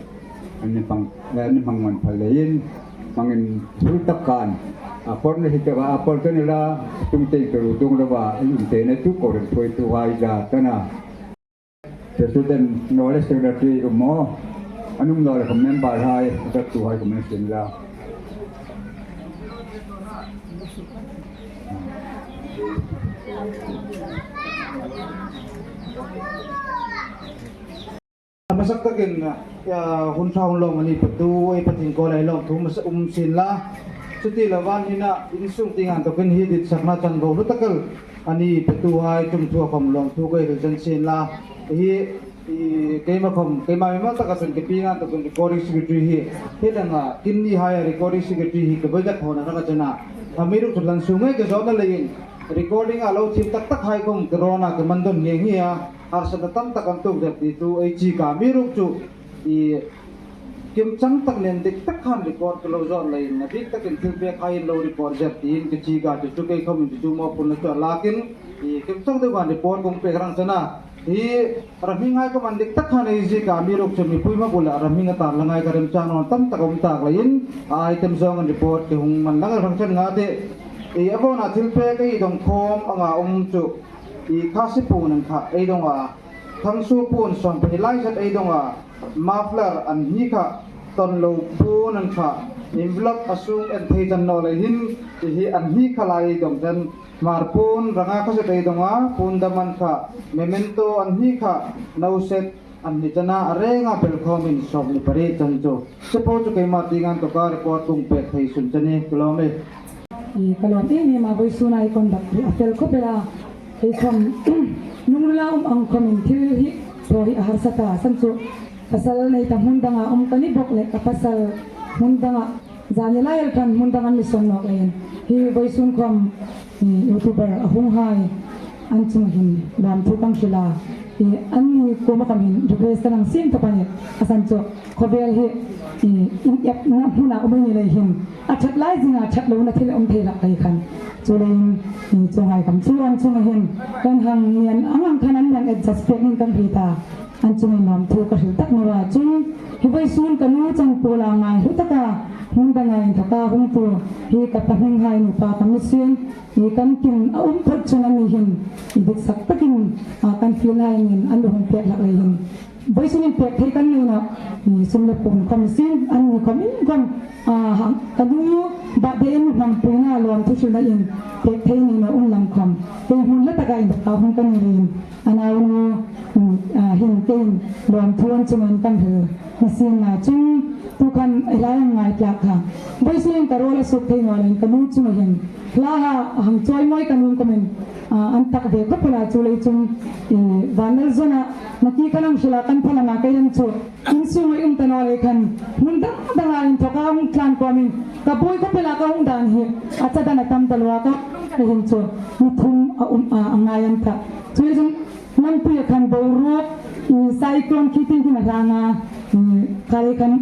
an ni hmang, eh, an ni hmang man phal leiin, hmangin thul tak khan, a por ni hi te ba, a por te ni la, tung te te ru tung lo ba, in te na tu kohran thuoituhai za ta na. President naw le secretary um maw, an um naw le kha member hai, ka tu hai ka men sin la. Hmasa takin, ah, hun ṭha hun lawm a ni patu, ei Pathien kuoma lawmthu hmasa um sien la. Chuti loin hin a, insung tieng ang takin hi ditsakna chang bo hlu tak el a ni patuhai ṭum thua khom lawmthu ka hril chan sien la. Hi, hi keima khom, keima mimal taka chun ka pieng ang takin recording secretary hi, hi danga kin ni hai recording secretary hi ka bai dak hona raka chana. Amiruokchu hlan sung ngei ka zawtna leiin recording a lo thiem tak tak hai khom ka rawn a ka man don ngei ngei a. Harsatna tam tak an tuok zet ti chu ei chik a, amiruokchu i kimchang tak nen dik tak khan record ka lo zawt leiin, a bik takin thil pek hai in lo record zet tiin ka chik a, chu chu kei khomin chu chu mawphurna chu a lakin, i kimchang deuh khan record kong pek rang chana. Hi ramhing hai ka man dik tak khan ei ziek a, amiruokchu mipui hma bula ramhing a tar la ngai ka remchang naw tam tak a um tak leiin, a item zawng an record ka hung man lang rang chan nga te. I a vawna thil pek ei dong khawm anga um chu, i khasi puon an kha ei dong a. Thangsuo puon sawm pahni lai zet ei dong a, muffler an hni kha, tonlo puon an kha, envelope a sung en thei chan naw lei hin, hi an hni kha lai ei dong chan, Hmar puon ranga kha zet ei dong a, puon dam an kha, memento an hni kha, no set an hni chana, a renga pel khawmin sawmhni pariet chan chu. Chu po chu keima tieng ang taka record kong pek thei sun chani, ka lawm e. I ka lawm em em a, vawisuna ei conduct hi a fel khawp el a. Ei khom, nungrila um ang khomin thil hi, thaw hi a harsa ta, san chu. Pasal nei ta hmun danga um ka ni bawk le, ka pasal hmun danga, zani lai el khan hmun dang an mi sawn nawk leiin. Hi vawisun khom, i, YouTuber a hung hai an chung hin lawmthu kan hril a. I, anni kuoma khom hin request kan hang siem ta pani. A san chu khawvel hi, i, inepna hmuna um ei ni lei hin, a ṭhat lai zinga ṭhat lona thil a um thei hlak lei khan. Chuleiin, i, chuonghai khom chu an chunga hin kan hang ngen ang ang khan an hang adjust pek in kan hriet a. An chungin lawmthu ka hril tak naw a. Chun hi vawisun ka nu chang puola ngai hlu taka hmun danga inthawka hung tu hi ka pahninghai nupa ka mi sien, i kan kin a um phawt chun anni hin i ditsak takin, a, kan fielhai nin an lo hung pek hlak lei hin. Vawisun inpek thei kan nei naw, i sum le pai khom sien, anni khom in khom, a, hang, ka nu birthday in hmangpuina lawmthu hrilna in pek thei nei naw unlang khom, kei hmun la taka inthawka hung ka ni leiin. A naunu, um, a, hin keiin lawmthu an chungin kan hril. Nisienla chun tu khan ei lai ang ngai tlak kha. Vawisun ka rawl a suk thei naw leiin ka nu chunga hin. Hla ha hang chawimawi ka nu khomin, a, an tak ve khawp el a, chuleiin chun, i, van lal zona, nakie kan hang hrila kan phalanga kei ang chu. Insung ei um ta naw lei khan, hmun dang danga inthawka hung tlan khawmin, ka buoi khawp el a ka hung dan hi, a cha dan a tam ta lo a ka, ka hin chu, mi thum a um, a, a ngai an ta. Chuleiin lampuia khan boruok, i, cyclone khi tieng hin a hlang a, i, kha lei khan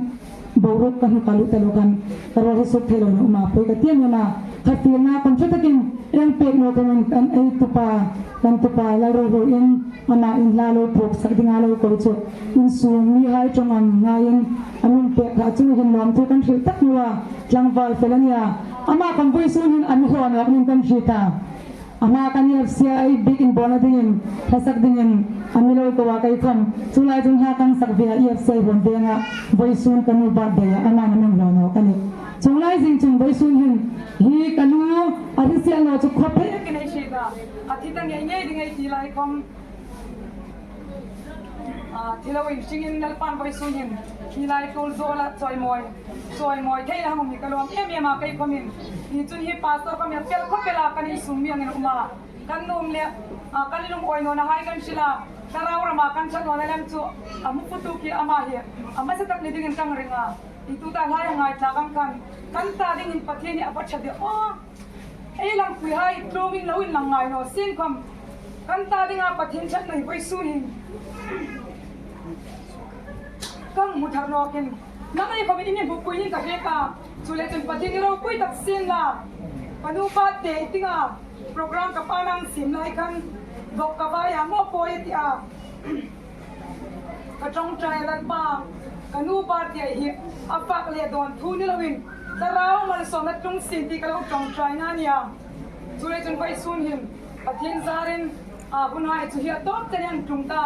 boruok kan hmu ka lut ta lo khan ka rawl hi suk thei lo ni um a poi ka ti a ni a. Kha fielna kan ṭha takin ei pek lo kan, kan ei tupa, kan tupa Lalroroi in ama inhla lo phuok sak dinga lo ko chu insung mihai ṭawng ang ngaiin a mi pek kha chu hin lawmthu kan hril tak naw a, tlangval fel a nia. Ama kan vawisun hin a mi hlaw nawk niin kan hriet a. Ama kan E F C a ei biekin bawlna dingin, hla sak dingin a mi lo ko a kei khom. Chu lai chun hla kan sak ve a, E F C a hun venga vawisun ka nu birthday a, ama a mi hlaw nawk a nih. Chuong lai zing chun vawisun hin hi ka nu a hriselna chu khawp el takin ei hriet a. A thi ta ngei ngei ding ei ti lai khom. A, thi lo in hringin Lalpan vawisun hin hi lai tul zawla chawimawi, chawimawi thei a hang um hi ka lawm em em a kei khomin. Hi chun hi pastor khom hi fel khawp el a, kan insung mi angin a um a. Kan nuom le, a, kan lungawi nawna hai kan hril a. Thlarau rama kan ṭhat nawna lem chu a hmu putu khi ama hi a hmasa tak ni dingin kan ring a. I tuta hla a ngai tlak ang khan kan ta dingin Pathien hi a va ṭha de aw. Ei lampuihai tlungin lo inlang ngai naw sien khom. Kan ta dinga Pathien ṭhatna hi vawisun hin kan hmu thar nawkin. Nang ei khomin i mi hmupui niin ka hriet a. Chuleiin chun Pathien i ropui tak sien la. Ka nu birthday tienga program ka pa'n a siem lai khan. Dawk ka vai a maw poi a ti a. Ka ṭawngṭai Lalpa, ka nu birthday hi a fak le dawn thu ni loin, thlarau malsawmna tlung sien ti ka lo ṭawngṭaina a nia. Chuleiin chun vawisun hin Pathien zarin, a, hunhai chu hi a tawp tein an tlung ta.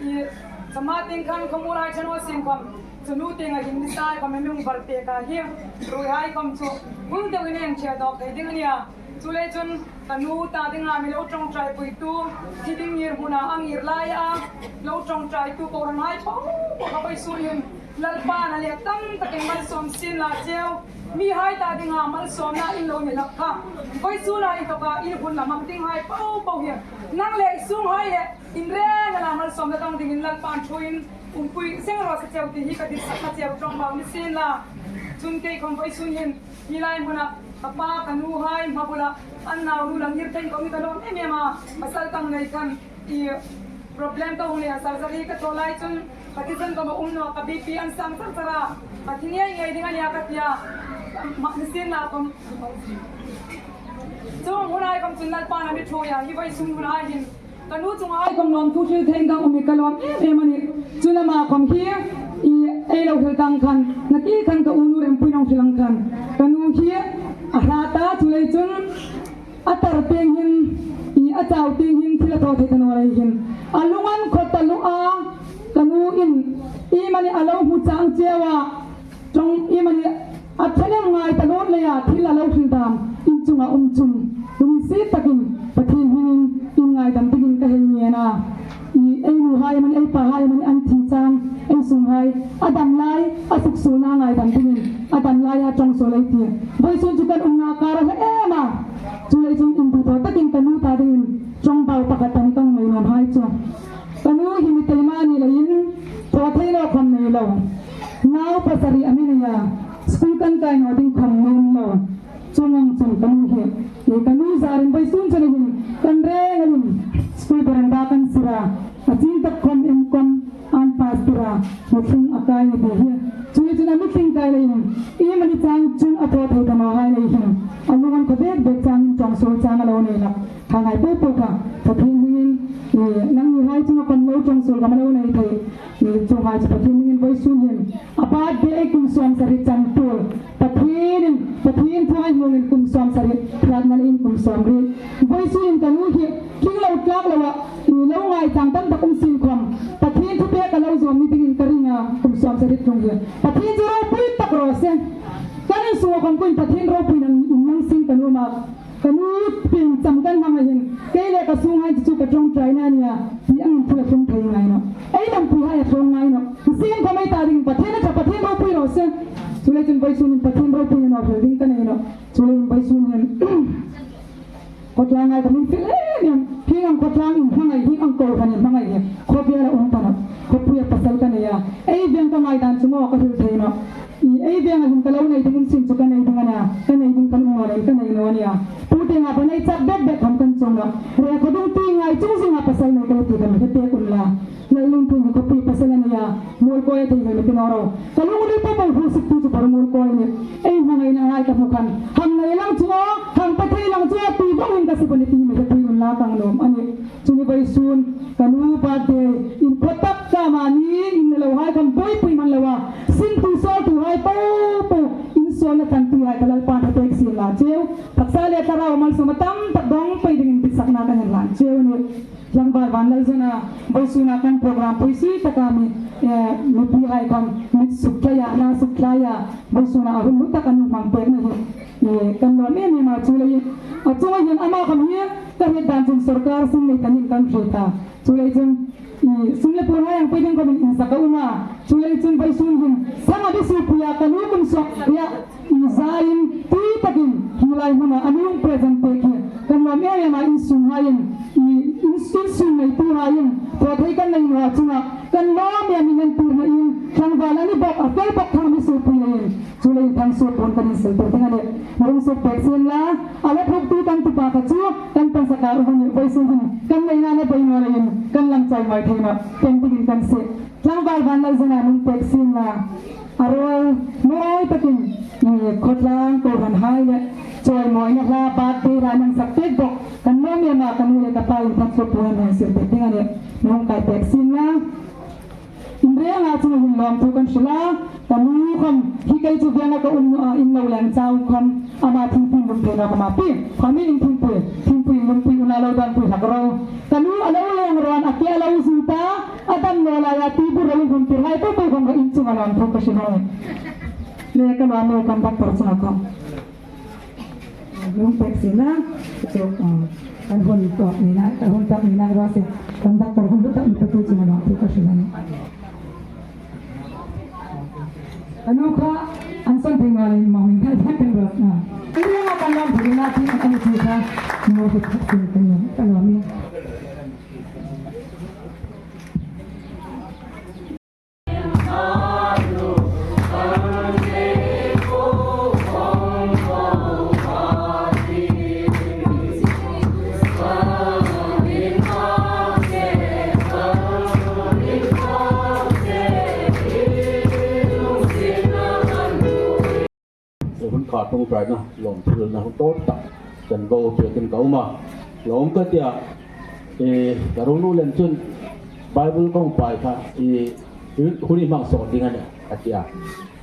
I, chama tieng khan khawmuolhai ṭha naw sien khom, chu nu tienga hin ni sai khom mi hung var pek a hi. Ruihai khom chu hun deuin ei ṭhe dawk thei ding a nia. Chuleiin chun ka nu ta dinga mi lo ṭawngṭaipuitu, thi ding ngir hmuna a ngir laia lo ṭawngṭaitu kohranhai po po kha vawisun hin Lalpan a leh tam takin malsawm sien la cheu. Mihai ta dinga malsawmna in lo ni hlak kha. Vawisuna inthoka in hun lam hmang dinghai po po hi nang le i sunghai le inrêng a la malsawmna dang dingin Lalpan ṭhuoiin umpui seng raw se cheu ti hi ka ditsakna cheu ṭawngbau ni sien la. Chun kei khom vawisun hin hi lai hmuna ka pa ka nuhai hma bula an nau nu lang ngir thei khom ka lawm em em a, pasal tang nei khan i problem ka hung nei a, surgery ka thaw lai chun ka thisen ka um naw, ka B P an sang char char a, ka thi ngei ngei ding a nia ka ti a, ma ni sien la khom. Chuong hunhai khom chun Lalpan a mi ṭhuoi a, hi vawisun hunhai hin ka nu chunga ei khom lawmthu hril theiin ka um hi ka lawm em em a nih. Chun ama khom hi i ei lo hril tang khan, nakie khan ka u nu Rempuiin a hung hril ang khan. Ka nu hi a hrat a, chuleiin chun a tar tieng hin, i a chau tieng hin thil a thaw thei ta naw lei hin a lung an khawt taluo a, ka nuin iemani a lo hmu chang cheu a, ṭawng iemani a ṭha lem ngai ta naw leia thil a lo hril dam in chunga um chun lunginsiet takin Pathien hmingin inngaidam dingin ka hei ngen a. I ei nuhai amanih, ei pahai amanih an thi chang, ei sunghai a dam lai, a suksuolna ngaidam dingin a dam laia ṭawng suol ei tih. Vawisun chu kan umna kar a hla em a. Chuleiin chun inthawthaw takin ka nu ta dingin ṭawngbau pakhat pahni kan nei nuom hai chu. Ka nu hi mi taima ni leiin thaw thei naw khom nei lo. Nau pasari a mi nei a, school kan kai naw ding khom nuom lo. Chuong ang chun ka nu hi, i ka nu zarin vawisun chun hin kan reng angin school veranda kan sir a, a ching tak khom M.Com an pass tir a, mi tling a kai ni ti hi. Chuleiin chun a mi tling kai leiin iemani chang chun a thaw thei ta naw hai lei hin a lung an khawt bek bek changin ṭawng suol chang a lo nei hlak. Khanghai po po kha Pathien hmingin, i, nangnihai chunga khom lo ṭawng suol khom a lo nei thei. I, chuonghai chu Pathien hmingin vawisun hin a birthday kum sawmsari chan tuol Pathienin, Pathien thu ei hmangin kum sawmsari, hratna leiin kum sawmriet. Vawisun hin ka nu hi tling lo tlak loa, i, lo ngai chang tam tak um sien khom Pathien thupek a lo zawm ni dingin ka ring a, kum sawmsari tlung hi. Pathien chu ropui tak raw se. Kan insunga khom kuoin Pathien ropuina inlang sien kan um a. Ka nu pieng cham kan hmang a hin, kei le ka sunghai chu ka ṭawngṭaina a nia, ti angin thil a tlung thei ngai nawh. Ei lampuihai a tlung ngai nawh. Sien khom ei ta dingin Pathien a ṭha, Pathien ropui raw se. Chuleiin chun vawisun hin Pathien ropuina naw hril ding ka nei nawh. Chuleiin vawisun hin khawtlang hai ka mi fel em em. Hieng ang khawtlang in hmangai, hieng ang kohran in hmangai hi khawvela um ta nawh. Khawpuia pasal ka nei a. Ei veng ka ngaidan chu maw ka hril thei nawh. I, ei venga hin ka lo nei ding um sien chu ka nei ding a nia, ka nei ding ka lungnaw leiin ka nei naw a nia. Pu tienga ba nei chak bek bek khom kan chuong nawh. Rengkhodung ti ngai chung zinga pasal nei ka ni ti ka mi hre pek unla. Lalnunpui hi khawpui pasal a nia, Muolkoi a thei hi mi ti naw ro. Ka lungril po po hrusit tu chu Muolkoi a nih. Ei hmangaina hai ka hmu khan, hang nei lang chu a, hang pe thei lang chu a ti vawngin ka sip a nih ti mi hre pui unla ka nuom a nih. Chu ni vawisun ka nu birthday, inphatak ka mani in lo hai kan buoipui man lo a, sin tu sawl tu hai po po, in suolna tan tu hai ka Lalpan hre pek sien la cheu. Taksa le thlarau malsawmna tam tak dawng pei dingin ditsakna kan hlan cheu a nih. Tlangval Vanlalzana, vawisuna kan program pui sui taka mi, eh, mipuihai khom mit suk tlaia, na suk tlaia, vawisuna a hun hlu tak a nuom hmang pekna hi, eh, kan lawm em em a. Chuleiin, a chunga hin ama khom hi ka hriet dan chun sawrkar sin nei tanin kan hriet a. Chuleiin chun, eh, sum le puon hai ang pei ding khomin insak a um a. Chuleiin chun vawisun hin, sanga di su puia ka nu kum sawk ria. Inzain tui takin hi lai hmuna a mi hung present pek hi kan lawm em em a. Insung haiin, i, in, insung neituhaiin thaw thei kan nei naw chunga kan lawm em em in entirna in tlangval a ni bawk a fel bawk thang mi suopui leiin, chuleiin thang suopui kan insel tir ding a nih. Mi hung suok pek sien la, a la thawktu kan tupa kha chu kan pansak a um a nih. Vawisun hin kan neina a bei naw leiin kan lam chai mai thei naw, kan dingin kan sie. Tlangval Vanlalzana mi hung pek sien la. A rawl mawi takin, eh, khawtlang kohranhai le chawimawina hla birthday hla an sak pek bawk kan lawm em a, ka nu le ka pain thak suopui an hung sir pek ding a nih. Mi hung kai pek sien la. Inreng a chunga hin lawmthu kan hril a, ka nu khom hi kei chu veng a ka um naw a, in lo leng chau khom ama thingpui lum thei naw khom a pi. Khami in thingpui, thingpui lumpui una lo dawnpui hlak ro. Ka nu a lo leng rawn a ke a lo zu ta, a dam naw lai a ti bu ro in hun tir hai po po khom ka in chunga lawmthu ka hril a nih. Le ka lawm lo kan doctor chunga khom. Lung pek sien la, chu, ah, kan hun tawk ni na, kan hun tawk ni na ro se, kan doctor hun tawk ni tu chunga lawmthu ka hril a nih. Ka nu kha an son thei naw leiin mawng in kan kan ro na. Inreng a kan lawmthu na ti kan ti kha, mo tu kha sin kan lawm, kan lawm ni. Hun kha ṭawngṭaina lawmthu lawmna hun tawp tak kan ko pekin ka um a. Lawm ka tia, eh, ka ruolnu lem chun Bible kong pai kha, eh, hun hi hmang sawt ding a nih, a tia.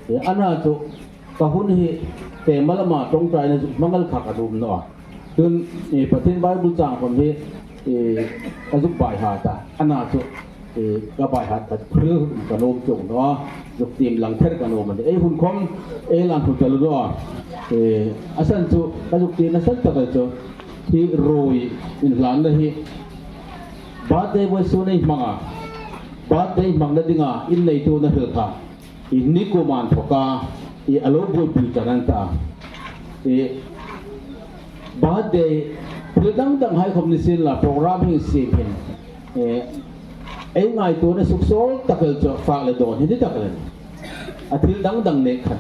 Eh, ana chu ka hun hi keima lama ṭawngṭaina zuk hmang el kha ka nuom naw a. Chun, eh, Pathien Bible chang khom hi, eh, ka zuk bai hat a. Ana chu, eh, ka bai hat kha hril ka nuom chuong naw a. Zuk tiem lang kher ka nuom a nih. Ei hun khom, ei lang hun ka lo naw a. Eh, a san chu, ka zuk tiem a san tak chu, hi ruoi inhlanna hi birthday vawisun ei hmang a. Birthday hmangna dinga, in neituna hril kha. I ni kuoma inthawka, i a lo buoipui ṭan an ta. I birthday, thil dang dang hai khom ni sien la, program hi siem hin. Eh, ei ngaituona suksawl tak el chu fak le dawn hi ni tak el. A thil dang dang nei khan.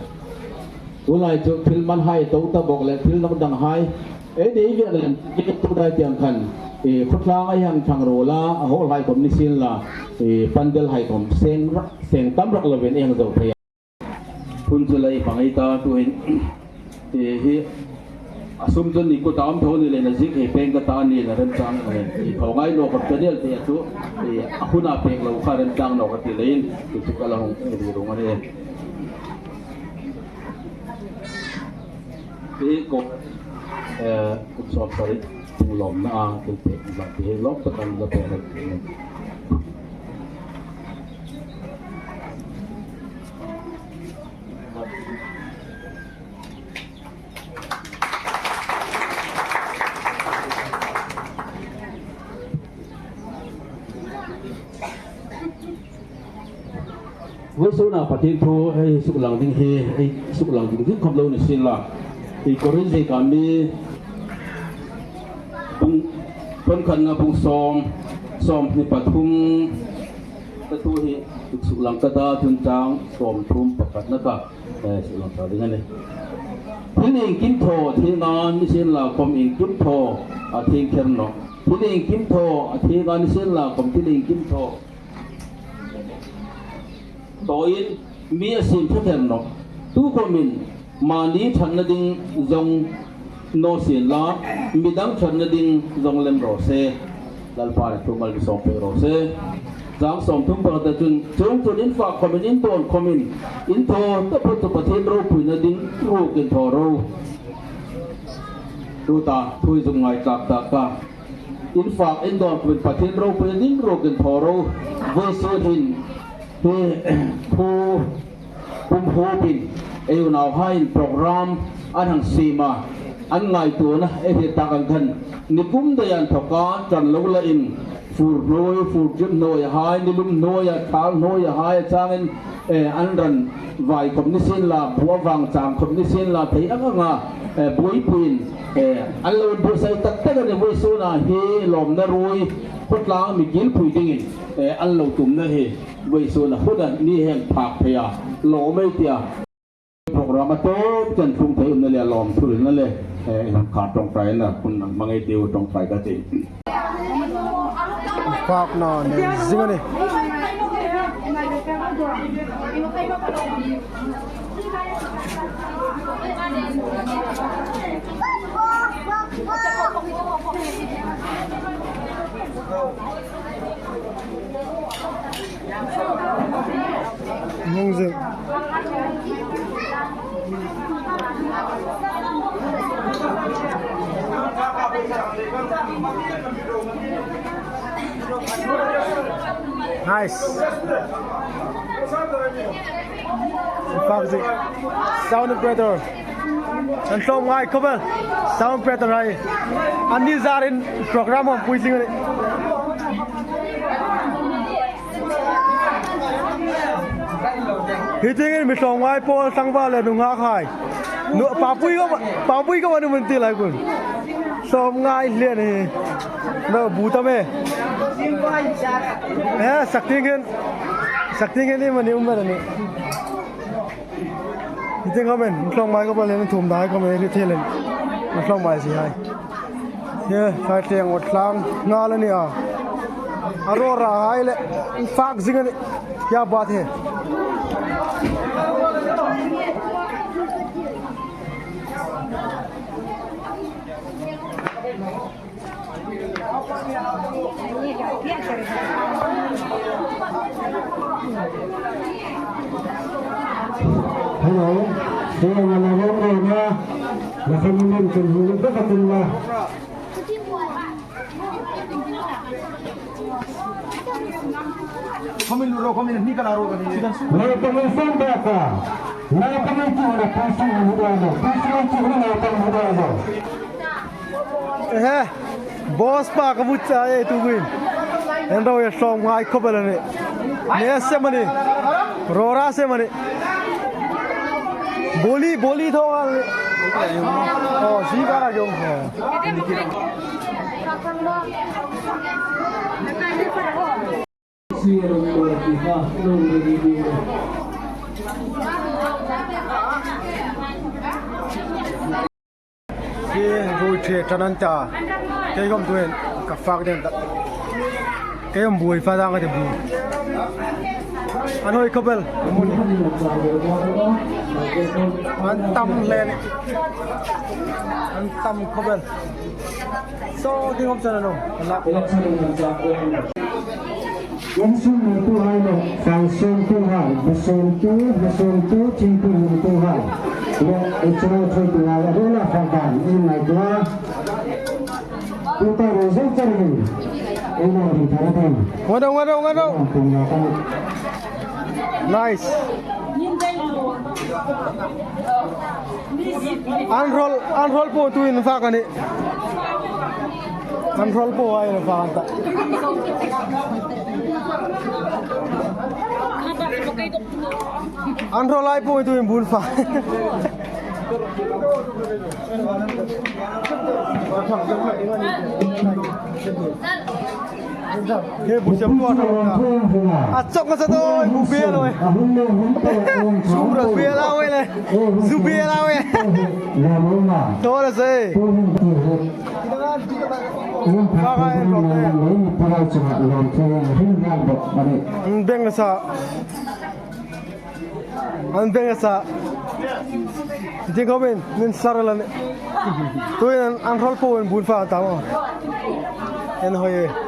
Tulai chu thil man hai to ta bawk le, thil dang dang hai. Ei nei viak lem, ei tu dai tiang khan, eh, khawtlang a hang thang ruol a, a hall hai khom ni sien la, eh, pandal hai khom seng rak, seng tam rak lovin ei hang zo thei a. Hun chu lei hmang ei ta tuhin, eh, hi, a sum chu ni kuta um tho ni leiin a ziek hei peng ka ta ni la remchang, eh, i thaw ngai naw ka pe ni el te chu, eh, a huna pek lo kha remchang naw ka ti leiin, ti chu ka la hung, eh, ri rung a nih. Ti ko, eh, kum sawm sari, kum lawmna a, kum pek ma ti lawm tak an la pek. Vawisuna Pathien thu ei suklang ding hi, ei suklang ding ding khom lo ni sien la. Ei Korin ziekna mi bung, bung khatna bung sawm, sawmhni pathum, ka thu hi suklang ka ta, chun chang sawmthum pakhatna ka, eh, suklang ta ding a nih. Thil iengkim thaw, thil ngan ni sien la, khawm iengkim thaw, a thieng kher nawh. Thil iengkim thaw, a thienga ni sien la khawm thil iengkim thaw. Thaw in mi a siem ṭha thei nawh. Tukhawmin mani ṭhatna ding zawng naw sien la, midang ṭhatna ding zawng lem raw se. Lalpan a thu mal mi sawm pek raw se. Chang sawmthum pakhat chun, chuongchun in fak khawmin, in dawn khawmin, in thaw taphawt chu Pathien ropuina ding ruokin thaw ro. Tuta thu zuk ngai tlak ta ka. In fak in dawn khawmin Pathien ropuina ding ruokin thaw ro. Vawisun hin hi phu pum hupin ei unauhaiin program an hang siem a, an ngaituona ei hriet tak ang khan, nikum dai an thawka ṭan lo la in, fur hnuoi, fur ṭip hnuoia hai, nilum hnuoia, thal hnuoia hai a changin, eh, an ran vai khawm ni sien la, bu a vang chang khawm ni sien la, thei ang anga, eh, buoipuiin, eh, an lo buotsai tak tak a ni. Vawisuna hi lawmna ruoi, khawtlang mi gilpui dingin, eh, an lo tumna hi vawisuna huna ni heng phak thei a, lawm ei tia. Program a tawp chen tlung thei umna le lawm thurina le, eh, hun kha ṭawngṭaina hun nang hmang ei tiu ṭawngṭai ka ti. Fakna nei zing a nih. Hmang zing. Nice. Fak zing. Sound operator. An hlawm ngai khawp el. Sound operator hai. Anni zarin program hang pui zing a nih. Hi tiengin mi hlawm ngai pawl tlangval le nunghak hai. Nu, papui ko, papui ko anu mun ti lai kun. Hlawm ngai hlian hi. No, bu ta me. Eh, sak tieng hin. Sak tieng hin ni mani um mani. Hi tieng comment, hlawm ngai ko pawl le thum dai comment hi thelen. Hlawm ngai si hai. Ye, khai teng ot tlang ngal a nih a. A ro ra hai le, fak zing a nih. Kya baat hai. Hello. Hello, hello, hello. Comment lo, comment ni ka la ro ka ni. Lo comment song ba ka. Lo comment tu na pusi ni da lo. Pusi ni tu na lo comment da lo. Eh, boss pa ka bu cha e tu win. En ro e song ngai khawp el a nih. Ne se mani. Rora se mani. Boli, boli tho. Oh, si ka ra jong. Hi voi ṭhe ṭan an ta. Kei khawm tuhin ka fak den ta. Kei khawm buoi fa dang ka ti bu. An hoi khawp el. An tam hle. An tam khawp el. So, ding hop chana no. Insung mi tu hai le, sang sung tu hai, bu sung tu, bu sung tu, ching tu, bu tu hai. Le, ei chana choi tu hai, le, la fa dan, ei mai tu hai. Tu ta ro zong char hin. Ei lo ri ta ra dan. Ngano, ngano, ngano. Kum na ta. Nice. An rol, an rol po tu in fa ka ni. An rol po ai na fa ta. An rol ai po tu in bun fa. He bu siam tua ta. A chok ka sa to, bu bia lo e. Sum ra bia la we le. Zu bia la we. To la se. Faka en rawh te. An beng a sa. An beng a sa. Ding khawmin, min sar la ni. Tuin an, an hrawl po in bun fa ta maw. En hoi e.